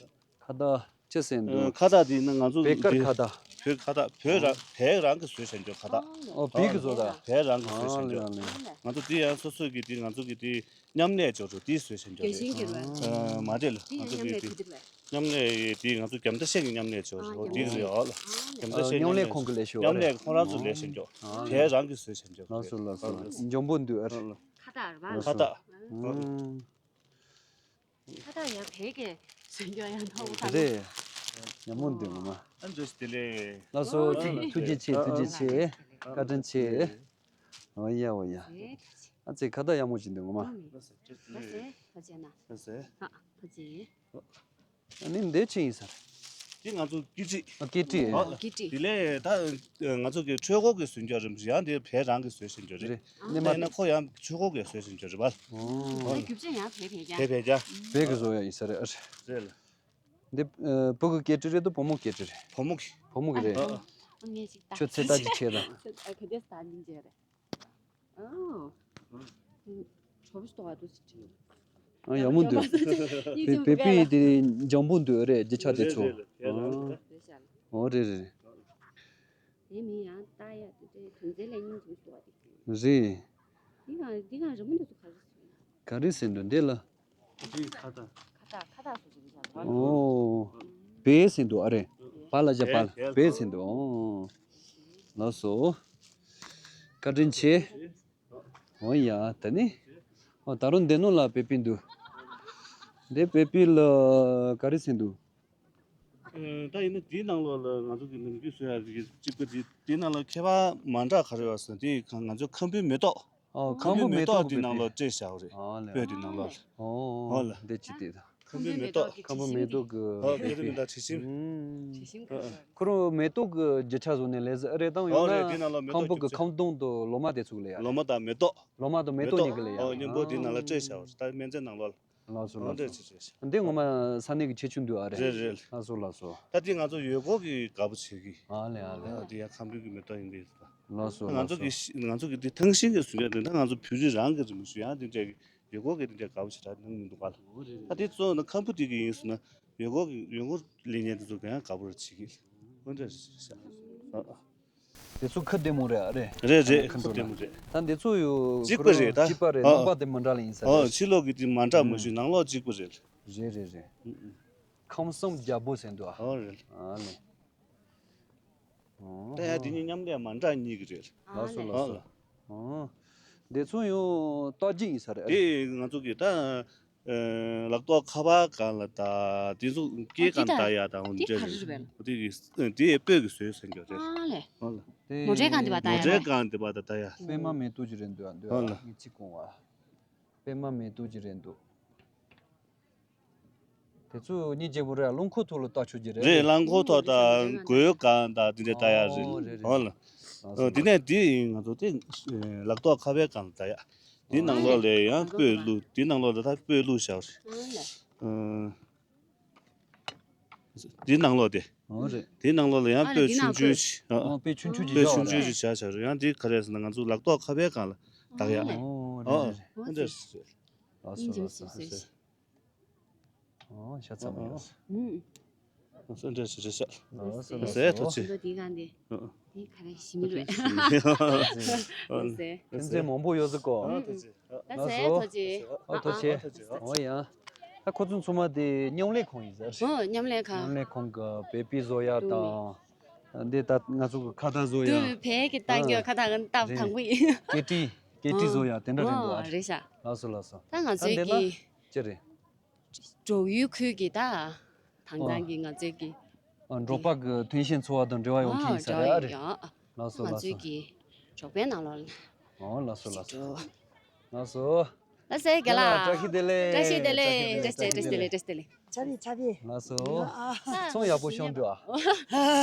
ཁ་བཏགས་ཅི་ཟེར་འདུག་ཁ་བཏགས་འདི་ནི་ང་ཚོ་བེ་དཀར་འདི་ཁ་བཏགས། བོད་ཁ་བཏགས། བོད་རང་བོད་རང་གི་བཟོས་བཞག་འདུག་ཁ་བཏགས། ཨོ་བོད་ཀྱི་བཟོ་ལྟ། བོད་རང་གི་བཟོས་བཞག་འདུག་ཨ་ལེ་ཨ་ལེ། ང་ཚོ་འདི་ཡང་སོ་སོ་གི་འདི་ང་ཚོ་གི་འདི་མཉམ་ལས་ཅོག་ཅོག་འདི་བཟོས་བཞག་འདུག་རེད། རྒྱལ་ཞེན་གྱི་རེད། ཨ་མ་རེད་ལ། འདི་ང་ཡང་ཚོ་མཉམ་གི་ལས་འདི་བོད་འདི་རེད། མཉམ་ལས་འདི་ང་ཚོ་རྒྱ་མཐའ་ཤེས་ཀྱི་མཉམ་ལས་ཅོག་ཨ་ཅོག་འདི་རེད། ཨོ་ལ། རྒྱ་མཐའ་ཤེས་མཉམ་ལས་ཁོང་གི་ལས་ཤོག་མཉམ་ལས་ཁོང་རང་ཚོ་ལས་བཞག་འདུག་ཨ་བོད་རང་གི་བཟོས་བཞག་འདུག་ལགས་སོ་ལགས་སོ། འཇམ་པོ་འདུག་ཨ་རེད། ཁ་བཏགས་རེད་པ། ཁ་བཏགས། ཨ། ཁ་བཏགས་ཡང་བོད་ཀྱི་བཟོས་རྒྱུ་ཡང་མཐོང་གི་རེད། ཉམས་མྱོང་འདུག་ངོ་མ། ཨ་འདྲ་ཞིག་དེ་ལས། ལགས་སོ། ཨ་ཐུགས་ཐུགས་རྗེ་ཆེ། ཐུགས་རྗེ་ཆེ། བཀའ་དྲིན་ཆེ། འོ་ཡ་འོ་ཡ། ཨ་ཙི་ཁ་བཏགས་ཡག་མོ་ཞིག་འདུག་ངོ་མ། ལགས་སེ། ཐུགས་རྗེ་གནང་། ལགས་སེ། ཐུགས་རྗེ་གནང་། ལགས་སེ། ཨ་ཐུགས་རྗེ། ཨ་ནི་འདི་ཅི་ཡིན་ཟེར། འདི་ང་ཚོ་སྐེ་དཀྲིས། ཨ་སྐེ་དཀྲིས། ཨ་སྐེ་དཀྲིས། དེ་ལས་ད་ང་ཚོ་གི་ཆོས་འཁོར་གྱི་བཟོ་རྒྱུ་རིམ་བཞིན་ཡང་འདི་བོད་རང་གི་བཟོས་བཞིན་རྒྱུ་རེད། རེད། སྣེ་མ་ཡིན་ན་ཁོ་ཡང་ཆོས་འཁོར་གྱི་བཟོས་བཞིན་རྒྱུ་རེད་པ། ཨོ། ཨ་རྒྱུ་ཆ་ཡང་བོད་བོད་རྒྱ། བོད་བོད་རྒྱ། བོད་ཀྱི་བཟོ་ཡ་ཡིན་ས་རེད་ཨ། རེད་ལ། འདི་ཨ་བུ་གི་སྐེ་དཀྲིས་རེད་དོ་བུ་མོ་སྐེ་དཀྲིས་རེད། བུ་མོ་གི། བུ་མོ་གི་རེད། ཨ་ངས་ཅིག་ལྟ། ཁྱོད་ཚེ་ལྟ་ཅིག་བྱས་དང་། ཚེ་ལྟ་ག་དེ་ལྟ་ཉིན་བྱས་རེད། ཨོ། གྲོགས་པོ་ཞིག་ཏོག་ཨ་ཏོག་ཅིག་བྲིས། ཨ་ཡག་མོ་འདུག་དེ་བེ་པི་དེ་འཇམ་པོ་འདུག་རེད་རྒྱུ་ཆ་དེ་ཚོ། རེད་རེད་རེད། ཨོ་རེད་རེད། དེ་མིན་ཡང་ལྟ་ཡ་དེ་དོན་ཚན་ལས་ཉིན་འཛུགས་སུ་བ་དེ། རེད། འདི་གང་འདི་གང་རི་མོ་འདི་ཚོ་ག་རེ་ཟེར། ག་རེ་ཟེར་འདུག་འདི་ལ། འདི་ཁ་བཏགས། ཁ་བཏགས་ཁ་བཏགས་སུ་ཟེར་བཞག་འདུག་ཨོ། བེ་ཟེར་འདུག་ཨ་རེ། བ་ལ་ཇ་བལ་བེ་ཟེར་འདུག་ཨོ། ལགས་སོ། བཀའ་དྲིན་ཆེ། འོ་ཡ་ད་ནི། ཨོ་ད་རུང་འདི་ནོ་ལ་བེ་པི་འདུག་འདི་བེ་པི་ལ་ག་རེ་ཟེར་འདུག་ཨ་ད་ཡིན་ན་འདིའི་ནང་ལོགས་ལ་ང་ཚོ་གི་ནམ་རྒྱུན་བཟོ་ཡ་གི་གཅིག་པ་འདི་འདིའི་ནང་ལ་ཁྱད་པར་མ་འདྲ་ག་རེ་ཡོད་ཟེར་ན་འདི་ང་ཚོ་ཁམ་བུའི་མེ་ཏོག་ཨོ་ཁམ་བུའི་མེ་ཏོག་འདི་ནང་ལོགས་སྤྲད་བཞག་རེད། ཨོ་ལེ། བོད་འདི་ནང་ལོགས་ལ། ཨོ་ཨོ་ལེ། འདི་ཅི་སྟེ་ད། ཁམ་བུའི་མེ་ཏོག་ཁམ་བུ་མེ་ཏོག་གི་ཨོ་བོད་རིགས་མི་འདྲ་དྲི་ཞིམ། དྲི་ཞིམ་ག་རེ། ཁོ་རང་མེ་ཏོག་གི་རྒྱུ་ཆ་བཟོ་ནས་ལས་ཟེར་ཨ་རེད་དང་ཡང་ཨོ་རེད། འདི་ནང་ལོགས་མེ་ཏོག་ཁམ་བུ་གི་ཁམ་སྡོང་དུ་ལོ་མ་དེ་ཚུགས་ལེ་ཡ། ལོ་མ་དང་མེ་ཏོག་ལོ་མ་དང་མེ་ཏོག་གཉིས་ཀྱི་ལེ་ཡ། ཨོ་མཉམ་པོ་འདི་ནང་ལ་སྤྲད་བཞག་ད་སྨན་རྫས་ནང་ལོགས་ལ། ལགས་སོ་ལགས་སོ། འདི་ངོ་མ་ས་གནས་ཀྱི་ཁྱད་ཆོས་འདུག་ཨ་རེད། རེད་རེད། ལགས་སོ་ལགས་སོ། ད་འདི་ང་ཚོ་ཡུལ་སྐོར་གྱི་དགའ་པོ་བྱེད་ཀྱི། ཨ་ལེ་ཨ་ལེ། འདི་ཡང་ཁམ་བུའི་གི་མེ་ཏོག་ཡིན་པས། ལགས་སོ་ང་ཚོ་གི་ང་ཚོ་གི་འདི་ཐང་ཤིང་གི་བཟོ་རྒྱུ་འདི་ད་ང་ཚོ་བོད་རིགས་རང་གི་རི་མོ་ཞུ་ཡང་འདི་འདྲ་གི་ཡུལ་སྐོར་གྱི་འདི་འདྲ་དགའ་པོ་བྱེད་ད་ནང་མི་འདུག་ག་ལ། ད་འདི་གཙོ་བོ་ན་ཁམ་བུ་འདི་གི་ཡིན་སོང་ན་ཡུལ་སྐོར་གྱི་ཡུལ་སྐོར་ལེན་མཁན་འདི་ཚོ་གི་ཡང་དགའ་པོ་རེ་བྱེད་ཀྱི། འོ་འདྲ་རེད་ཤག་དེ་ཚོ་ཁ་བདེ་མོ་རེད་ཨ་རེད། རེད་རེད། ཁ་བདེ་མོ་རེད། ད་འདི་ཚོ་ཡོ་གཅིག་པ་རེད་ད། གཅིག་པ་རེད། ཨ་རྣམ་པ་དེ་མི་འདྲ་ལ་ཡིན་ས་ཨ་རེད། ཕྱི་ལོགས་ཀྱི་དེ་མ་འདྲ་མ་ཞུ་ནང་ལོགས་གཅིག་པ་རེད། རེད་རེད་རེད། ཨུ་ཨུ། ཁམས་གསུམ་རྒྱལ་པོ་ཟེར་འདུག་ཨ། ཨོ་རེད། ཨ་ལེ། ཨོ། ད་ཡང་དེ་གཉིས་མཉམ་ལས་མ་འདྲ་གཉིས་ཀྱི་རེད། ལགས་སོ་ལགས་སོ། ཨོ། འདི་ཚོ་ཡང་རྟགས་ཅིག་ཡིན་ས་རེད། དེ་ང་ཚོ་གི་ད་ལག་ཐོག་ཁ་པར་སྒང་ལ་ད་དེ་ཚོ་སྐེ་སྒང་ད་ཡ་ད་འོ་འདི་ག་རེ་རེད་པས། དེ་གི་དེ་སྤོས་ཀྱི་བཟོས་ཟེར་འདུག་རེད། ཨ་ལེ། ཨོ་ལེ། མོ་ཊའི་སྒང་དེ་བ་ད་ཡ་མོ་ཊའི་རེད། སྒང་དེ་བ་ད་ད་ཡ། པད་མ་མེ་ཏོག་ཅིག་རེད་འདུག་ཨ། འདུག་ཨ། ཨོ་ལེ། ངས་ཅིག་གོང་བ། པད་མ་མེ་ཏོག་ཅིག་རེད་འདུག་དེ་ཚོ་གཉིས་བརྗེ་པོ་རེད། རླངས་འཁོར་ཐོག་ལ་བཏགས་ཆོག་གི་རེད། རེད། རླངས་འཁོར་ཐོག་དང་སྒོའི་སྒང་དང་དེ་འདྲ་བཏགས་ཡག་རེད། ཨོ་རེད་རེད། ཨོ་ལ། ལགས་སོ། དེ་ནས་དེ་ཡིན་ང་ཚོ་དེ་ལག་ཐོག་ཁ་པའི་སྒང་ལ་བཏགས་ཡག་དེ་ནང་ལོགས་ལ་ཡང་སྤོས་བླུགས། དེ་ནང་ལོགས་ལ་ད་སྤོས་བླུགས་བཞག་རེད། ཨོ་ལ། ཨ། དེ་ནང་ལོགས་དེ། ཨོ་རེད། དེ་ནང་ལོགས་ལ་ཡང་ཨ་རེད། སྤོས་དེ་ནང་ཆུང་ཆུང་ཁོལ་ཞིག་ཨ། ཨོ་སྤོས་ཆུང་ཆུང་ཅིག་སྤོས་ཆུང་ཆུང་ཅིག་བཞག་བཞག་རེད། ཡང་དེ་ག་རེ་ཟེར་ན་ང་ཚོ་ལག་ཐོག་ཁ་པའི་སྒང་ལ་བཏགས་ཡག་ཨོ་ཨོ་རེད་རེད། ཨོ་འདྲ་ཞིག་རེད། ལགས་སོ་ལགས་སོ། ཨོ་ཤ་ཚ་མོ་ཡོད། ཨོ་འདྲ་ཞིག་རེད་ཤག་ལགས་སོ་ལགས་སོ། ཟས་ཐོག་ཆེ། འདི་གང་འདི། འདི་ག་རེ་ཞི་མི་རེད། ལགས་སོ། ཐོན་རྫས་མང་པོ་ཡོད་ཟེར་གོ། ལགས་སོ། ཨོ་ཐོག་ཆེ། ཨོ་ཡ། ད་ཁོ་ཚོ་ཚང་མ་དེ་མཉམ་ལས་ཁང་ཡིན་ཟེར། ཨོ་མཉམ་ལས་ཁང་། མཉམ་ལས་ཁང་གི་བེ་པི་བཟོ་ཡ་དང་། འདི་ད་ང་ཚོ་གི་ཁ་བཏགས་བཟོ་ཡ། དུ་བེ་གི་ཏང་གི་ཁ་བཏགས་ང་ཏབ་དང་པོ་ཡིན། ཀེ་ཏི། ཀེ་ཏི་བཟོ་ཡ་དེ་འདྲ་རེད་འདུག་ཨ། རེད་ཤག་ལགས་སོ་ལགས་སོ། ད་ང་ཚོའི་གི་ཅི་རེད། འབྲོག་ཡུལ་ཁུལ་གྱི་ད་དྭངས་གཙང་གི་ང་ཚོའི་གི་ཨ་འབྲོག་པ་གི་ཐོན་སྐྱེད་འཚོ་བ་དང་འབྲེལ་བ་ཡོད་མཁན་ཡིན་ས་རེད་ཨ་རེད། ལགས་སོ་ལགས་སོ། ང་ཚོའི་གི་འབྲོག་པའི་ནང་ལོགས་ལ། ཨོ་ལགས་སོ་ལགས་སོ། ལགས་སོ། ལགས་སེ་རྒན་ལགས། བཀྲ་ཤིས་བདེ་ལེགས། བཀྲ་ཤིས་བདེ་ལེགས། བཀྲ་ཤིས་བདེ་ལེགས། བཀྲ་ཤིས་བདེ་ལེགས། བཀྲ་ཤིས་བདེ་ལེགས། ལགས་སོ། ཚོང་ཡག་པོ་ཤོང་འདུག་ཨ།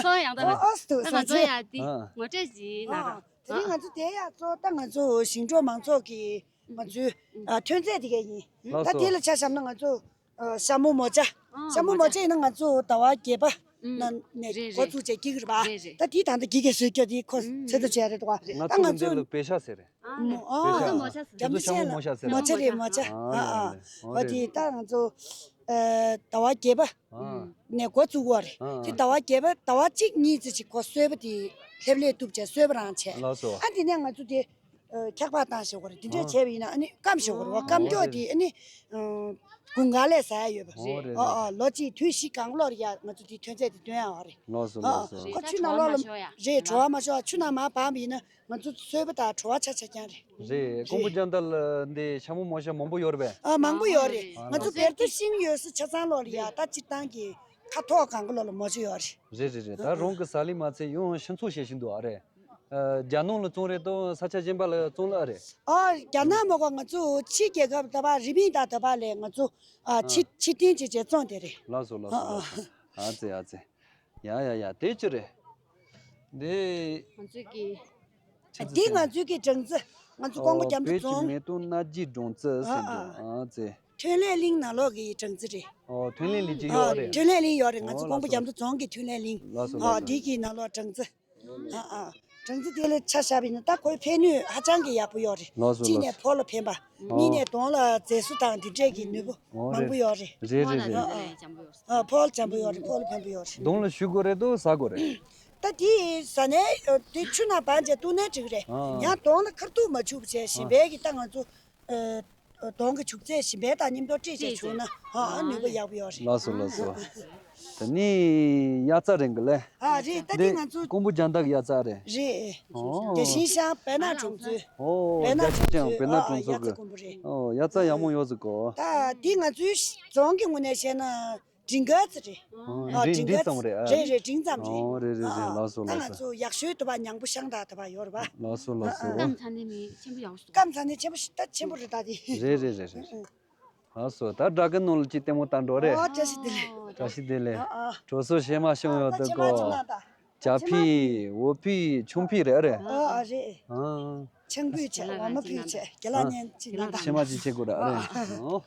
ཚོང་ཡག་པོ། ཨོ་ཨོ་སྟུ་ད་ང་ཚོ་ཡ་དེ་ཨ་ངོ་སྤྲོད་ཞིག་གནང་རོགས། དེ་རིང་ང་ཚོ་དེ་ཡ་གཙོ་ད་ང་ཚོ་ཞིང་འབྲོག་མང་ཚོགས་ཀྱི་ང་ཚོའི་ཨ་ཐོན་རྫས་དེ་ག་ཡིན། ལགས་སོ། ད་དེ་ལ་ཆ་བཞག་ན་ང་ཚོ་ཨ་ཤ་མོ་མོ་ཅ། ཨ་ཤ་མོ་མོ་ཅ་ཡིན་ན་ང་ཚོ་ཟླ་བ་བརྒྱད་པ་ནང་ནས་འགོ་བཙུགས་བྱས་སྐྱེ་གི་རེད་པ། རེད་རེད། ད་དེ་ད་ལྟ་དགེ་རྒན་བཟོས་སྐྱོ་དེ་ཁོ་ཚོད་ལྟ་བྱས་རེད་འདུག་པ། ང་ད་ང་ཚོ་ཚོ་འདི་ལ་པེ་ཤ་ཟེར་རེད། ཨོ། ཨོ། རྒྱ་མཚོ་ཤ་མོ་མོ་ཤ་ཟེར། མོ་ཆ་རེད། མོ་ཆ། ཨ། ཨོ་རེད། ཨོ་རེད། དེ་ད་ང་ཚོ་ཨ་ཟླ་བ་བརྒྱད་པ་ཨ་ནས་འགོ་བཙུགས་པ་རེད། ཨ། དེ་ཟླ་བ་བརྒྱད་པ་ཟླ་བ་གཅིག་གཉིས་ཙམ་ཅིག་གོ་གསོལ་བ་དེ་ལྷེབ་ལྷེབ་གཏུབ་བྱས་གསོལ་བ་རང་བྱས། ལགས་སོ། ཨ་དེ་ནས་ང་ཚོ་དེ་ཨ་འཁྱག་པ་བཏང་བཞག་པ་རེད། དེ་འདྲས་ཨ། བྱས་པ་ཡིན་ན་ཨ་ནི་སྐམ་བཞག་པ་རེད་བ། སྐམ་ཨོ་མགྱོགས་རེད། དེ་ཨ་ནི་ཨ་དགུན་ཁ་ལས་ཟ་ཡ་ཡོད་པ་རེད། ཨོ་རེད། ཨོ་རེད། ཨོ་ལོ་གཅིག་དུས་བཞི་གང་ལོར་ཡ་ང་ཚོ་དེ་ཐོན་རྫས་དེ་བཏོན་ཡ་བ་རེད། ལགས་སོ། ཨོ་ལགས་སོ། ཁོ་ཆུ་ནང་ལོགས་ལ་རེད། བྲོ་བ་མ་ཤོར་ཡ། ཆུ་ནང་མར་སྦངས་པ་ཡིན་ན་ང་ཚོ་གསོལ་བ་དང་བྲོ་བ་ཆ་ཆ་རྐྱང་རེད། རེད། ཀོང་པོ་རྒྱལ་འདབས་ལ་འདི་ཤ་མོ་མོ་ཤ་མང་པོ་ཡོད་རེད་པས། ཨ་མང་པོ་ཡོད་རེད། ཨ་ང་ཚོ་ལགས་སོ། བེར་ཏི་ཤིང་ཡོད་ས་ཆ་ཚང་ལོགས་ལ་ཡ་ད་སྤྱིར་བཏང་གི་ཁ་ཐོག་གང་ག་ལོགས་ལ་མོ་ཆ་ཡོད་རེད། རེད་རེད་རེད། ད་རང་གི་ཟ་ལིང་མ་ཚད་ཡང་ཕྱི་ཚོང་བྱེད་བཞིན་འདུག་ཨ་རེད། ཨ་རྒྱ་ནང་ལ་བཙོང་རེད་དོ་ས་ཆ་གཞན་པ་ལ་བཙོང་ལ་ཨ་རེད། ཨ་རྒྱ་ནག་མ་གོ་ང་ཚོ་ཕྱི་རྒྱལ་ཁབ་ད་བ་རི་པིན་དང་ད་བ་ལས་ང་ཚོ་ཨ་ཨ་ཕྱི་ཕྱི་བཏིང་བྱེད་བྱེད་བཙོང་དེ་རེད། ལགས་སོ་ལགས་སོ། ཨ་ལགས་སོ། ཨ་ཙེ་ཨ་ཙེ། ཡ་ཡ་ཡ། དེ་ཅི་རེད། འདི་ང་ཚོའི་གི་འདི་ང་ཚོའི་གི་སྦྲང་རྩི། ང་ཚོ་ཀོང་པོ་རྒྱ་མཚོ་རྫོང་། བོད་ཀྱི་མེ་ཏོག་སྣ་བརྒྱའི་སྦྲང་རྩི་ཟེར་འདུག་ཨ་ཙེ། ཐོན་ལས་གླིང་ནང་ལོགས་ཀྱི་སྦྲང་རྩི་རེད། ཨོ་ཐོན་ལས་གླིང་ཅིག་ཡོད་རེད། ཐོན་ལས་གླིང་ཡོད་རེད། ང་ཚོ་ཀོང་པོ་རྒྱ་མཚོ་རྫོང་གི་ཐོན་ལས་གླིང་། ལགས་སོ་ཨ་ལགས་སོ། འདི་གི་ནང་ལོགས་སྦྲང་རྩི། ཨ་ཨ། སྦྲང་རྩི་དེ་ལ་ཆ་བཞག་པ་ཡིན་ན་ད་ཁོའི་ཕན་ནུས་ཧ་ཅང་གི་ཡག་པོ་ཡོད་རེད། ལགས་སོ་གཅིག་ནས་ལགས་སོ། ཕོ་ལ་ཕན་པ། གཉིས་ནས་གདོང་ལ་མཛེས་བཟོ་དང་འདི་འདྲས་ཀྱི་ནུས་པ་ཨོ་མང་པོ་ཡོད་རེད། རེད་རེད་རེད། ཨ་ཨ། ཨ་ཕོ་ལ་འཇམ་པོ་ཡོད་རེད། ཕོ་ལ་ཕན་པོ་ཡོད་རེད། གདོང་ལ་བཞུ་དགོས་རེད་དོ་ཟ་དགོས་རེད། ད་དེ་ཟ་ནས་དེ་ཆུ་ནང་སྦངས་བྱས་བཏུང་ནས་འགྲིག་རེད། ཨ་ཨ། ཡང་གདོང་ལ་ཁ་ཐུག་མ་བྱུག་བྱས་ཞིམ་པའི་གི་ད་ང་ཚོ། ཨ། གདོང་གི་བྱུག་རྫས་ཞིམ་པའི་དང་མཉམ་དུ་དཀྲིས་བྱས་བྱུག་ན་ཨ་ནུས་པ་ཡག་པོ་ཡོད་རེད། ལགས་སོ་ལགས་སོ། དེ་ནི་དབྱར་རྩྭ་རིང་གི་ལས། ཨ་རེད། ད་འདི་ང་ཚོ་ཀོང་པོ་རྒྱལ་འདབས་ཀྱི་དབྱར་རྩྭ་རེད། རེད། ཨོ། རྒྱ་ཤིང་ཤང་བེ་ནག་གྲོང་ཚོའི་ཨོ་བེ་ནག་རྒྱ་ཤིང་ཤང་བེ་ནག་གྲོང་ཚོ་གི་ཨོ་དབྱར་རྩྭ་ཡག་མོ་ཡོད་ཟིག་གོ། ད་འདི་ང་ཚོའི་རྫོང་གི་ངོས་ནས་བཤད་ན། འབྲིང་ག་ཙམ་རེད། ཨོ་ཨ་འབྲིང་འབྲིང་ག་ཙམ་རེད་ཨ། རེད་རེད། འབྲིང་ཙམ་རེད། ཨོ་རེད་རེད་རེད། ཨ་ལགས་སོ་ད་ལགས་ང་སོ། ཚོ་ཡག་ཤོས་དུ་བ་མྱང་པོ་ཤང་དག་དུ་བ་ཡོད་རེད་པ། ལགས་སོ་ལགས་སོ། ཨ་སྐམ་ཚ་ནི་མི་ཆེན་པོ་ཡག་པོ་ཞིག་འདུག་སྐམ་ཚ་ནི་ཆེན་པོ་ཞིག་ད་ཆེན་པོ་རེད་ད་དེ། རེད་རེད་རེད་རེད། ཨ་ཨ། ལགས་སོ་ད་སྦྲ་གི་ནང་ལ་ཅིག་ལྟད་མོ་ལྟ་འགྲོ་རེད། ཨོ་བཀྲ་ཤིས་བདེ་ལེགས། ཨོ་བཀྲ་ཤིས་བདེ་ལེགས། ཨ་ཨ། གྲོ་སོ་ཤེ་མ་ཤོང་ཡོད་ད་འདུག་ཆེན་མ་ཅིག་གོ། ན་ད། ཇ་ཕི། འོ་ཕི། ཆུང་ཕི་རེད་རེད། ཨོ་ཨ་རེད། ཨ་ཆང་ཕུད་བྱས་འོ་མ་ཕུད་བྱས་རྒྱ་ལ་ཨ་ཉན་ཅིག་ན་ད། ཤེ་མ་ཅིག་བྱེད་དགོས་རེད་ཨ་རེད། ཨོ།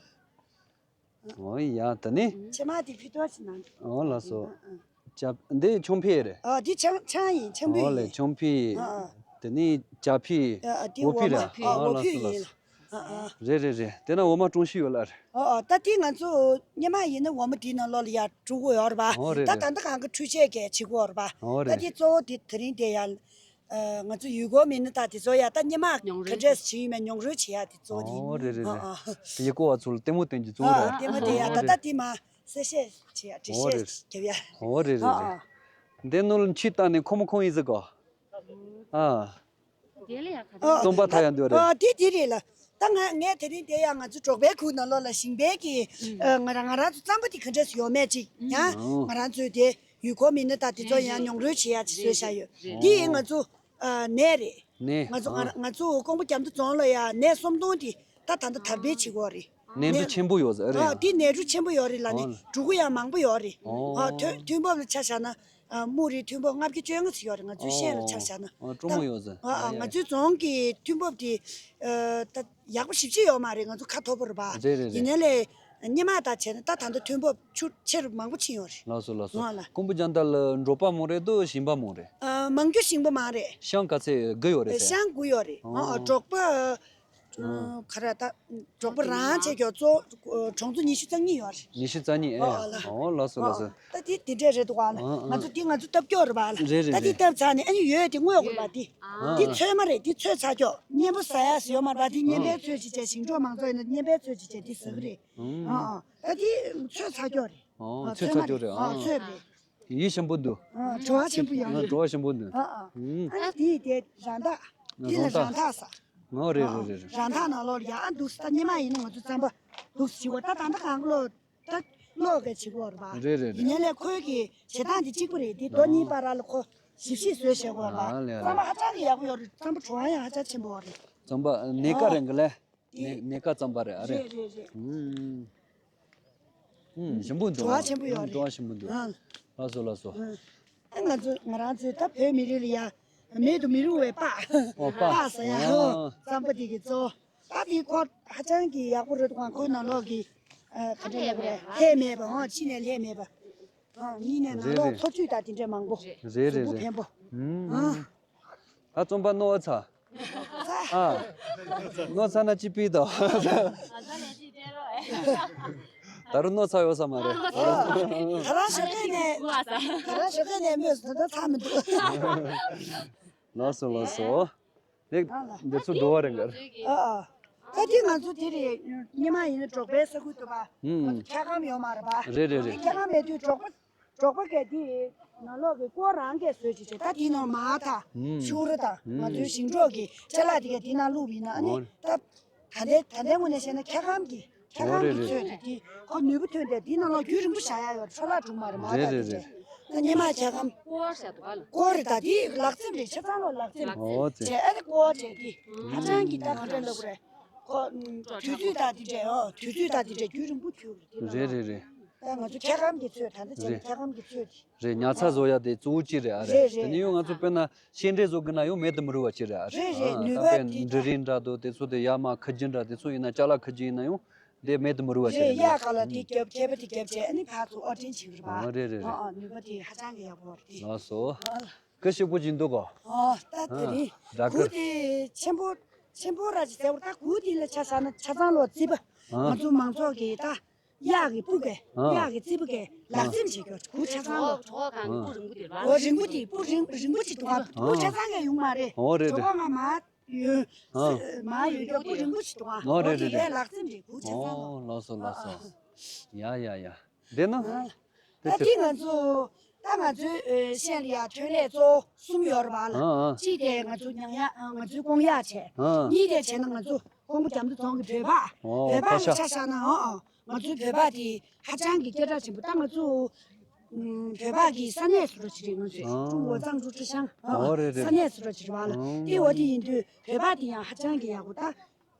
ཨོ་ཡ་ད་ནི། ཕྱེ་མ་དེ་ཕི་ཏོག་ཅིག་ནང་། ཨོ་ལགས་སོ། ཨ་ཨ། ཇ་འདི་ཆང་ཕི་རེད། ཨ་འདི་ཆང་ཆང་ཡིན། ཆང་ཕུད་ཨོ་ལེ་ཡིན། ཆང་ཕི། ཨ་ཨ། དེ་ནི་ཇ་ཕི། ཨ་ཨ་འདི་འོ་འོ་ཕི་མ། རེད། ཨ་ཨ་འོ་ཨོ་ལགས་ཕི་སོ་ལགས་ཡིན། སོ། ཨ་ཨ། རེད་རེད་རེད། དེ་ན་འོ་མ་གྲོང་ཤི་ཡོད་ལ་རེད། ཨོ་ཨོ་ད་དེ་ང་ཚོ་སྙེ་མ་ཡིན་ན་འོ་མ་དེ་ནང་ལོགས་ལ་ཡར་བཀྲུ་གོ་ཡོད་རེད་པ། ཨོ་རེད་ད་རེད། ད་ལྟ་གང་གི་འཕྲུལ་ཆས་གས་བྱེད་གོ་ཡོད་རེད་པ། ཨོ་ད་རེད། དེ་གཙོ་བོ་དེ་དེ་རིང་དེ་ཡར། ཨ་ང་ཚོ་ཡུལ་སྐོར་མི་སྣ་དང་དེ་ཚོ་ཡ་ད་སྙེ་མ་མྱོང་རོལ་ག་འདྲས་བྱེད་ཡིན་མེད་མྱོང་རོལ་བྱེད་ཡ་དེ་གཙོ་བོ་དེ་ཡིན། ཨོ་རེད་རེད་ཨ་རེད། ཨ། ཡུལ་སྐོར་བ་ཚོ་ལ་ལྟད་མོ་སྟོན་རྒྱུ་གཙོ་བོ་རེད། ཨ་ལྟད་མོ་དེ་ཡ་ད་ད་དེ་མ་གསལ་བཤད་བྱེད་ཡ་འགྲེལ་ཨོ་བཤད་རེད། རྒྱབ་ཡ། ཨོ་རེད་རེད་ཨ་རེད། ཨ། འདི་ནོར་ལ་འཁྱིད་བཏང་ནས་ཁོ་མོ་ཁོང་ཡིན་ཟེར་གོ། ཨ། དེ་ལ་ཡ་ག་ཨ། རེད། རྩོམ་པ་མཐའ་ཡང་འདོད་རེད། ཨ་དེ་དེ་རེད་ལ། ད་ང་ངས་དེ་རིང་དེ་ཡང་ང་ཚོ་འབྲོག་པའི་ཁུལ་ནང་ལོགས་ལ་ཞིང་པའི་གི་ཨ་ང་རང་ང་རང་ཚོ་རྩམ་པ་དེ་ག་འདྲས་སེ་ཡོད་མེད་ཅིག་ཡང་ཨ་ང་རང་ཚོའི་དེ་ཡུལ་སྐོར་མི་སྣ་དང་དེ་ཚོ་ཡང་མྱོང་རོལ་བྱེད་ཡ་ཅིག་བཟོས་བཞག་ཡོད། རེད་དེ་ཡིན་ང་ཚོ་ཨ་ནས་རེད། ནས་ང་ཚོ་ཨ་ང་ང་ཚོ་ཀོང་པོ་རྒྱ་མཚོ་རྫོང་ལ་ཡང་ནས་སུམ་སྟོང་དེ་ད་ད་ལྟ་དར་སྤེལ་བྱེད་ཀྱི་ཡོད་རེད། ནས་འབྲུ་ཆེན་པོ་ཡོད་ཟེར་རེད། ཨ་དེ་ནས་འབྲུ་ཆེན་པོ་ཡོད་རེད་ལ་ནི་ཨོ་འབྲུ་གུ་ཡང་མང་པོ་ཡོད་རེད། ཨོ་ཨ་ཐོན་ཐོན་འབབ་ལ་ཆ་བཞག་ན། ཨ་དམུ་རེད་ཐོན་འབབ་ལྔ་བརྒྱ་བཅོ་ལྔ་ཙམ་ཡོད་རེད། ང་ཚོའི་ཤན་ལ་ཆ་བཞག་ན། ཨོ་སྤྲོ་མོ་ཡོད་ཟེར། ཨ་ཨ་ཡ་ང་ཡ། ཚོའི་རྫོང་གི་ཐོན་འབབ་དེ་ཨ་ད་ཡག་པོ་ཞེ་པོ་ཅིག་ཡོད་མ་རེད། ང་ཚོ་ཁ་ཐོར་པོ་རེད་པ། རེད་རེད་རེད། ཡིན་ནའི་ལས་སྙེ་མ་དང་བྱས་ན་ད་ད་ལྟ་ཐོན་འབབ་ཆུ་ཆེ་རུ་མང་པོ་ཕྱིན་ཡོད་རེད། ལགས་སོ་ལགས་སོ། ཨ་ལ། ཀོང་པོ་རྒྱལ་འདབས་ལ་འབྲོག་པ་མང་རེད་དོ་ཞིང་པ་མང་རེད། ཨ་མང་རྒྱུ་ཞིང་པ་མང་རེད། ཤང་ག་ཚད་དགུ་ཡོད་རེད་ཟེར། ཤང་དགུ་ཡོད་རེད། ཨོ་ཨ་འབྲོག་པ། ཨ་ག་རེ་ད། འབྲོག་པ་རང་བྱས་ཀྱང་གཙོ་བོ་གྲོང་ཚོ་ཉི་ཤུ་རྩ་གཉིས་ཡོད་རེད། ཉི་ཤུ་རྩ་གཉིས་ཨེ། ཨོ་ཨོ་ལ། ཨོ་ལགས་སོ་ལགས་སོ། ཨོ་ད་དེ་དེ་འདྲས་རེད་འདུག་ཨ་ལ། ཨ་ང་ཚོ་དེ་ང་ཚོ་བཏབ་ཀྱོག་རེད་པ་ལ། རེད་རེད་ད་དེ་རེད། བཏབ་ཚར་ནས་ཨ་ནི་ཡོད་དེ་རྔོད་དགོས་རེད་པ་དེ། ཨ་དེ་ཚོད་མ་རེད་དེ་ཚོད་ཚར་ཀྱོག་གཉན་པོ་ཟ་ཡ་ཟེར་ཡོད་མ་རེད་པ་དེ། གཉན་པའི་ཚོད་ཅིག་བྱས་ཞིང་འབྲོག་མང་ཚོགས་ཡིན་ན་གཉན་པའི་ཚོད་ཅིག་བྱས་དེ་ཟ་གི་རེད། ཨ་ཨ་ད་དེ་ཚོད་ཚར་ཀྱོག་རེད། ཨ་ཚོད་མ་ཚར་ཀྱོག་རེད། ཨ་ཨ་ཚོད་རེད། ཡིད་ཞིམ་པོ་འདུག་ཨ་བྲོ་བ་ཆེན་པོ་ཡོང་ཨ་གི་བྲོ་བ་ཆེན་པོ་འདུག་ཨ་ཨ་ཨ་དེ་དེ་རང་ཐག་དེ་ལ་རང་ཐག་ས། ཨོ་རེད་རེད་རེད་རེད། རང་ཐག་ནང་ལོགས་ལ་ཡ་ཨ་འདུག་སེ་ད་སྙེ་མ་ཡིན་ན་ང་ཚོ་རྩམ་པ་འདུག་སེ་བྱེད་དགོས། ད་ད་ལྟ་གང་ག་ལོག་ད་ལོག་གི་བྱེད་དགོས་རེད་པ། རེད་རེད་རེད། ཡིན་ནའི་ལས་ཁོའི་གི་བྱེད་སྟངས་དེ་གཅིག་པ་རེད། དེ་རྡོ་གཉིས་བར་ལ་ཁོ་ཞིབ་ཞིབ་བཟོས་བྱེད་དགོས་རེད་པ། ཨ་ལས་ཨ་རྩམ་པ་ཧ་ཅང་གི་ཡག་པོ་ཡོད་རེད། རྩམ་པ་བྲོ་བ་ཡང་ཧ་ཅང་ཆེན་པོ་ཡོད་རེད། རྩམ་པ་ནས་ཀ་རེད་གི་ལས། དེ་ནས་ནས་ཀ་རྩམ་པ་རེད་ཨ་རེད། རེད་རེད་རེད། ཨུམ། ཨུམ་ཞིམ་པོ་འདུག་ཨ་ཞིམ་པོ་ཡོད་རེད། བྲོ་བ་ཞིམ་པོ་འདུག་ཨ། ལགས་སོ་ལགས་སོ། ཨ་ང་ཚོ་ང་རང་ཚོའི་ད་བོད་མི་རིགས་ལ་ཡ་མེད་དུ་མི་རུང་བའི་སྤགས། ཨོ་སྤགས། སྤགས་ཟེར་ཡ་ཨོ། རྩམ་པ་དེ་གི་གཙོ་བོ། ད་དེ་ཁོ་ཧ་ཅང་གི་ཡག་པོ་རེད་འདུག་ཁོའི་ནང་ལོགས་ཀྱི་ཨ་ག་འདྲ་ཡག་པོ་རེད། ལྷད་མེད་པ། ཨོ་གཅིག་ནས་ལྷད་མེད་པ། ཨོ་གཉིས་ནས་ནང་ལོགས་འཚོ་བཅུད་དང་དེ་འདྲས་མང་པོ། རེད་རེད་གཟུགས་པོ་རེད། ཕན་པོ། ཨུམ། ཨ། ད་རྩམ་པ་རྣོ་བ་ཚ། ཚ། ཨ། ནོར་ཚར་ན་ཅི་ཕིག་དང་། ད་རུང་ནོར་ཚར་ཡོད་ས་མ་རེད། ད་རང་ཞོགས་ཀས་ནས་ད་རང་ཞོགས་ཀས་ནས་སྨོས་སུ་ད་ཚར་མི་འདུག་ལགས་སོ་ལགས་སོ། དེ་འདི་ཚོ་འགྲོ་བ་རེད་འགར། ཨ་ཨ། ད་དེ་ང་ཚོ་དེ་རེད། སྔོན་མ་ཡིན་ན་འབྲོག་པའི་ས་ཁུལ་དུ་བ། ང་ཚོ་འཁྱག་སྒམ་ཡོད་མ་རེད་པ། རེད་རེད་རེད། འཁྱག་སྒམ་མེད་དུས་འབྲོག་པ། འབྲོག་པ་གས་དེ་ནང་ལོགས་ཀྱི་སྐོར་རང་གས་བཟོས་ཅིག་བྱས། ད་དེ་ནང་མར་དང་ཤུ་ར་དང་ང་ཚོའི་ཞིང་འབྲོག་གི་ཅ་ལག་དེ་གས་དེ་ནང་བླུགས་པ་ཡིན་ན། ཨ་ནི་ད་ད་ལྟའི་ད་ལྟའི་ངོས་ནས་བཤད་ན་འཁྱག་སྒམ་གྱི་འཁྱག་སྒམ་གྱི་ཚོད་དེ་དེ་ཁོ་ནུས་པ་ཐོན་ཏེ་དེ་ནང་ལོགས་རྒྱུན་རིང་པོ་བཞག་ཡ་ཡོད། འཕྲོ་བརླག་འགྲོ་མ་རེད་མ། ད་དེ་འདྲས་ད་སྔོན་མ་འཁྱག་སྒམ་སྐོར་བཞག་འདུག་ག་ལ། སྐོར་རེད། ད་དེ་ལག་རྩེད་རེད། ཆ་ཚང་ལོ་ལག་རྩེད། ཨོ་ཙི། བྱས་ཨ་ནི་སྐོར་བྱས་དེ་ཧ་ཅང་གི་ད་ག་འདྲས་ལབ་དགོས་རེད། ཁོ་དུས་ཚོད་ད་དེ་འདྲས། ཨོ་དུས་ཚོད་ད་དེ་འདྲས་རྒྱུན་རིང་པོ་གྱུར་རེད། དེ་རེད་རེད་རེད། ད་ང་ཚོ་འཁྱག་སྒམ་གྱི་ཚོད། ད་ལྟ་བྱས་ན་རེད། འཁྱག་སྒམ་གྱི་ཚོད་དེ་རེད། ཉ་ཚ་བཟོ་ཡ་དེ་གཙོ་བོ་གཅིག་རེད། ཨ་རེད། རེད་རེད། དེ་ནས་ཡང་ང་ཚོ་དཔེར་ན་ཤེལ་འབྲས་བཟོ་དགོས་ན་ཡང་མེ་དུ་མི་རུལ་བ་གཅིག་རེད། ཨ་རེད་རེད། ཨ་ནུས་པ་དཔེར་དེ་འབྲུ་རིགས་འདྲ་འདུག་དེ་ཚོ་དེ་ཡར་མར་ཁུར་རྒྱུ་འདྲ་དེ་ཚོ་ཡིན་ན། ཅ་ལག་ཁུར་རྒྱུ་ཡིན་ན་ཡང་དེ་མེ་དུ་མི་རུལ་བ་གཅིག་རེད། རེད། གཡས་ག་ལ་དེ་རྒྱབ། མཁས་པ་དེ་རྒྱབ་བྱས་ཨ་ནི་ཕར་ཚུར་ཨོ་ཊན་བྱེད་ཀྱི་རེད་པ། ཨ་རེད་རེད་རེད། ཨ་ཨ་ནུས་པ་དེ་ཧ་ཅང་གི་ཡག་པོ་རེད། ལགས་སོ། ཨ་སྐུ་ཞབས་པོ་ཅིག་འདུག་གོ། ཨ་ད་དེ་རེད། ཨ་གུར་དེ་ཆེན་པོ་ཆེན་པོ་ར་ཅིག་ཟེར་བ། ད་གུར་དེ་ལ་ཆ་བཞག་ན་ཆ་ཚང་ལོ་རྩིས་པ། ཨ་ང་ཚོ་མང་ཚོགས་ཀྱི་ད་གཡག་གི་སྤུ་གས། ཨ་གཡག་གི་རྩིས་པ་གས་ལག་རྩེད་བྱེད་རྒྱུ། གུར་ཆ་ཚང་ལོ། གྲོགས་གང་གི་སྤུ་རིང་པོ་དེ་རེད་པ། འོ་རིང་པོ་དེ་སྤུ་རིང་རིང་པོ་ཅིག་འདུག་ག། གུར་ཆ་ཚང་གས་ཡོང་མ་རེད། འོ་རེད་རེད། གྲོགས་ང་མ་ཡོད། ཨ་མ་ཡོད་རྒྱུ་སྤུ་རིང་པོ་ཞིག་འདུག་ཨ། ཨོ་རེད་རེད་རེད། ལག་རྩེད་རེད། གུར་ཆ་ཚང་ལ། ཨོ་ལགས་སོ་ལགས་སོ། ཡ་ཡ་ཡ། དེ་ན། ཨ་དེ་ད་དེ་ང་ཚོ་ད་ང་ཚོའི་ཨེ་ཤེས་ལ་ཡ་ཐོན་ལས་གཙོ་བོ་གསུམ་ཡོད་རེད་པ་ལ། ཨ་ཨ། གཅིག་དེ་ང་ཚོ་ཉང་གཡག་ཨ་ང་ཚོའི་ཀོང་གཡག་བྱས། ཨ་གཉིས་དེ་བྱས་ན་ང་ཚོ་ཀོང་པོ་རྒྱ་མཚོ་རྫོང་གི་བོད་ཕག་ཨོ་བོད་ཕག་ཕག་ཤ། ཆ་བཞག་ན། ཨ་ཨ། ང་ཚོའི་བོད་ཕག་དེ་ཧ་ཅང་གི་སྐད་གྲགས་ཆེན་པོ། ད་ང་ཚོ་ཨུམ་བོད་ཕག་གི་ས་གནས་སུ་ར་ཅིག་རེད། ང་ཚོའི་ཨ་ཀྲུང་གོ་ཙང་ཀྲུའུ་ཁྲི་ཤང་། ཨོ་རེད་རེད། ས་གནས་སུ་ར་ཅིག་རེད་པ་ལ། ཨ་དེ་འོ་དེ་ཡིན་དུས་བོད་ཕག་དེ་ཡང་ཧ་ཅང་གི་ཡག་པོ། ད་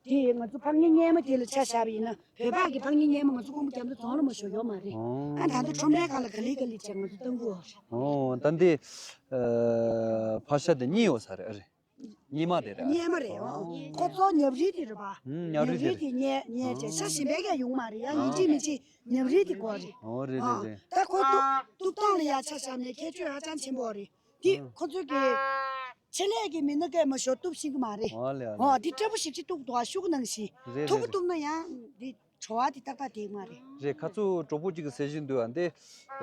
དེ་ང་ཚོ་ཕག་ཉལ་སྔོན་མ་དེ་ལ་ཆ་བཞག་པ་ཡིན་ན། བོད་ཕག་གི་ཕག་ཉལ་སྔོན་མ་ང་ཚོ་ཀོང་པོ་རྒྱ་མཚོ་རྫོང་ལ་མ་ཞོ་ཡོད་མ་རེད། ཨ་ད་ལྟ་ཁྲོམ་རའི་སྒང་ལ་ག་ལེ་ག་ལེ་བྱས་ང་ཚོ་བཏང་གི་ཡོད་རེད། ཨོ་ད་འདི་ཨ་ཕག་ཤ་དེ་གཉིས་ཡོད་ས་རེད། ཨ་རེད། གཉིས་མ་རེད་ར། གཉིས་མ་རེད། ཨོ་ཨོ། ཁོ་ཚོ་ཉབ་རིལ་དེ་རེད་པ། ཨུམ་ཉབ་རིལ་དེ་རེད། ཉབ་རིལ་དེ་ཉལ་ཉལ་བྱས། ཨོ་ཤ་གཞན་པའི་གས་ཡོང་མ་རེད། ཡང་ཡིན་གཅིག་མིན་གཅིག་ཉབ་རིལ་དེ་དགོས་རེད། ཨོ་རེད་རེད་རེད། ད་ཁོ་གཏུབ་གཏུབ་སྟངས་ལ་ཡ་ཆ་བཞག་ནས་ཁྱད་ཆོས་ཧ་ཅང་ཆེན་པོ་རེད། དེ་ཨོ་ཁོ་ཚོས་ཀྱི་ཆེད་ལས་ཀྱི་མི་སྣ་གས་མ་ཞོ་གཏུབ་ཤེས་ཀྱི་མ་རེད། ཨོ་ལེ་ཨོ་ལེ། ཨོ་དེ་སྐྲ་སྤུ་ཞིབ་ཅིག་གཏུབ་འདུག་ཨ། ཤུགས་ནང་བཞིན། རེད་མཐུག་པོ་རེད་གཏུབ་ན་ཡང་དེ་བྲོ་བ་དེ་ཏག་ཏག་དེ་མ་རེད། རེད། ཁ་ཚུགས་གྲོགས་པོ་གཅིག་གིས་ཟེར་བཞིན་འདུག་ཨ། འདི་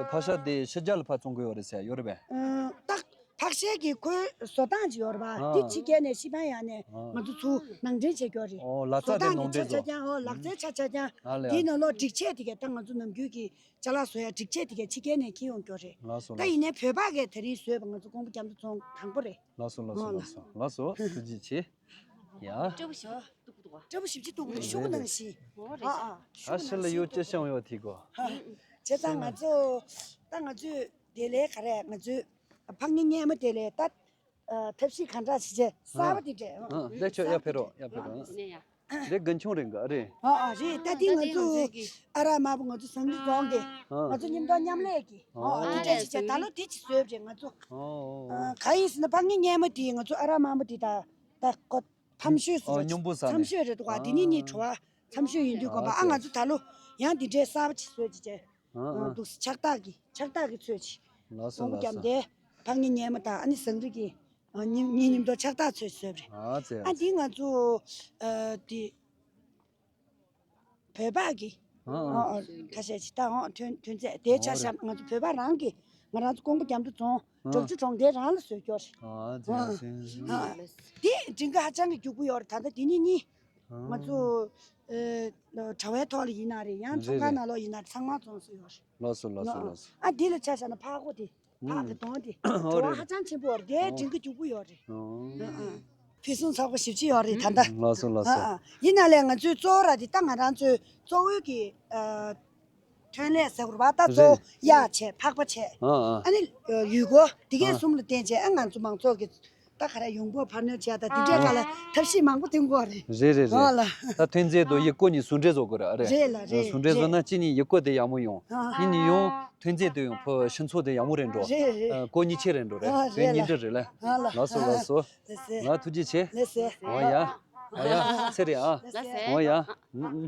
ཕག་ཤ་དེ་ཕྱི་རྒྱལ་ལ་ཕར་བཙོང་གི་ཡོད་རེད་ཟེར་ཡོད་རེད་པས། ཨ་ད་ཕག་ཤའི་གི་ཁོའི་བཟོ་སྟངས་ཅིག་ཡོད་རེད་པ། ཨ་འདི་ཕྱི་རྒྱལ་ནས་ཤི་ཕན་ཡ་ནས་ཨ་ང་ཚོ་ཚུར་ནང་འདྲེན་བྱེད་ཀྱི་ཡོད་རེད། ཨོ་ལག་བཟོ་རྩལ་དེ་སྟངས་ནང་འདྲེན་ཅིག་ཆ་ཆ་བཟོ། རྐྱང་། ཨོ་ལག་རྩལ་ཆ་ཆ་རྐྱང་། ཨ་ལེ་ཨ་འདིའི་ནང་ལོགས་སྒྲིག་ཆས་དེ་གས་ད་ང་ཚོ་ནམ་རྒྱུན་གྱི་ཅ་ལག་བཟོ་ཡ་སྒྲིག་ཆས་དེ་གས་ཕྱི་རྒྱལ་ནས་འཁྱེར་ཡོང་ཀྱི་ཡོད་རེད། ལགས་སོ་ད་ལགས་ཡིན་ནའི་བོད་ཕག་གས་དེ་རིང་བཟོས་པ་ང་ཚོ་ཀོང་པོ་རྒྱ་མཚོ་རྫོང་དང་པོ་རེད། ལགས་སོ་ལགས་སོ། ཨོ་ལགས་སོ་ལགས་སོ། ཐུགས་རྗེ་ཆེ། ཡ། སྐྲ་སྤུ་ཞིབ་ཅིག་གཏུབ་འདུག་ག། སྐྲ་སྤུ་ཞིབ་ཅིག་གཏུབ་འདུག་ཤུགས་ནང་བཞིན། ཨོ་རེད། ཨ་ཨ། ཨ་ཤི་ལ་ཡོད་ཅེ་ཤང་ཡོད་དེ་གོ། ཨ་བྱས་ཙང་ང་ཚོ་ད་ང་ཚོས་དེ་ལས་ག་རེ་ང་ཚོས་ཕག་ཉལ་སྔོན་མ་དེ་ལས་ད་ཨ་ཐབས་ཤེས་ག་འདྲ་བྱེད་ཅེས་གསར་པ་དེ་འདྲས། ཨ་ལེགས་ཆོག་ཡར་ཕེབས་རོགས། ཡར་ཕེབས་རོགས། ཨ་ནས་ཡ། འདི་རྒུན་ཆང་རེད་འགའ་རེད། ཨ་ཨ་རེད། ད་དེ་ང་ཚོ་ཨ་རག་དམར་པོ་ང་ཚོ་ཟངས་རི་རྫོང་གི་ཨ་ང་ཚོ་མཉམ་དུ་མཉམ་ལས་ཀྱི་ཨ་ཨ་དེ་འདྲས་བྱེད་ཅེས་ད་ལོ་དེ་ཅིག་བཟོས་པ་རེད་ང་ཚོ། ཨོ་ཨ་གང་ཡིན་ཟེར་ན་ཕག་ཉལ་སྔོན་མ་དེ་ང་ཚོ་ཨ་རག་དམར་པོ་དེ་ད་ད་ཁོ། མཚམས་ཤོས་སུ་ཨ་རེད། སྙོམས་པོ་ས་ནས། མཚམས་ཤོས་རེད་འདུག་ག། ཨ་དེ་ནས་ནི་བྲོ་བ་མཚམས་ཤོས་ཡིན་དུས་དགོན་པ། ཨ་ཨ་ང་ཚོ་ད་ལོ་ཡང་འདི་འདྲའི་གསར་པ་ཅིག་བཟོས་ཅིག་བྱས། ཨ་ཨ་འདུག་སེ་ཕྱག་རྟགས་ཀྱི་ཕྱག་རྟགས་ཀྱི་ཚོད་ཅིག་ལགས་སོ་ལགས་སོ། དེ་ཕག་ཉལ་སྔོན་མ་དང་ཨ་ནི་ཟངས་རི་གི་ཨ་ཉིན་ཉིན་མཉམ་དུ་ཕྱག་རྟགས་ཚོད་བཟོས་པ་རེད། ཨ་ཙེ། ཨ་འདི་ང་ཚོ་ཨ་དེ། བོད་ཕག་གི་ཨ་ཨ་ཨ་ཁ་ཤས་ཅིག་ད་ཨ་ཐོན་ཐོན་རྫས་དེ་ཆ་བཞག་ང་ཚོ་བོད་ཕག་རང་གི་ང་རང་ཚོ་ཀོང་པོ་རྒྱ་མཚོ་རྫོང་ཨ་འབྲོག་ཆུ་གྲོང་རྡལ་རང་ལ་བཟོས་ཀྱི་ཡོད་རེད། ཨ་ཙི་ཨ་ཙི། ཨ་དེ་མགྲིན་ཁ་ཧ་ཅང་གི་རྒྱུག་པོ་ཡོད་རེད། ད་ལྟ་དེ་ཉིད་གཉིས་ང་ཚོ་ཨ་དྲ་བའི་ཐོག་ལ་ཡིན་ན་རེད། ཡང་ཚོང་ཁང་ནང་ལོགས་ཡིན་ན་རེད། ཚང་མ་བཙོང་སྲོལ་ཡོད་རེད། ལགས་སོ་ལགས་སོ་ལགས་སོ། ཨ་དེ་ལ་ཆ་བཞག་ན་ཕག་མགོ་དེ། ཕག་གི་གདོང་དེ་ཨོ་བྲོ་བ་རེད་ཧ་ཅང་ཆེན་པོ་ཡོད་རེད། དེ་ཨོ་མགྲིན་ཁ་རྒྱུག་པོ་ཡོད་རེད། ཨོ་ཨ་ཨ། ཕུན་སུམ་ཚོགས་པ་ཞེ་པོ་ཅིག་ཡོད་རེད་ད་ལྟ། ལགས་སོ་ལགས་སོ། ཨ་ཨ། ཡིན་ན་ལས་ང་ཚོའི་གཙོ་བོ་ར་དེ་ད་ང་རང་ཚོའི་གཙོ་བོའི་གི་ཨ་ཐོན་ལས་ཟེར་དགོས་རེད་པ། ད་གཙོ་བོ་རེད། གཡག་བྱས། ཕག་པ་བྱས། ཨ་ཨ། ཨ་ནི་ཡུལ་སྐོར་དེ་གས་གསུམ་ལ་བརྟེན་བྱས་ཨ་ང་ཚོ་མང་ཚོགས་ཀྱི་ད་ག་རེ་ཡོང་འབབ་འཕར་སྣོན་བྱས། ད་དེ་འདྲའི་ཨ་སྒང་ལ་ཐབས་ཤེས་མང་པོ་བཏོན་དགོས་རེད། རེད་རེད་རེད། ཨ་ལ། ད་ཐོན་རྫས་དང་ཡུལ་སྐོར་གཉིས་ཟུང་འབྲེལ་བཟོ་དགོས་རེད། ཨ་རེད། རེད་ལ་རེད། ཟུང་འབྲེལ་བཟོ་རེད། ན་གཅིག་ནི་ཡུལ་སྐོར་དེ་ཡག་མོ་ཡོང་། ཨ་གཉིས་ནི་ཡང་ཐོན་རྫས་དེ་ཡང་ཕོ་ཕྱི་ཚོགས་དེ་ཡག་མོ་རེད་འགྲོ། རེད་རེད། ཨ་སྐོར་གཉིས་ཆེ་རེད་འགྲོ་རེད། ཨ་དོན་གཉིས་འདྲ་རེད་ལ། ཨ་ལ། ལགས་སོ་ལགས་སོ། ལགས་སེ། ང་ཐུགས་རྗེ་ཆེ། ལགས་སེ། འོ་ཡ། འོ་ཡ། ཚེ་རེད་ཨ། ལགས་སེ། འོ་ཡ། ཨུ་ཨུ།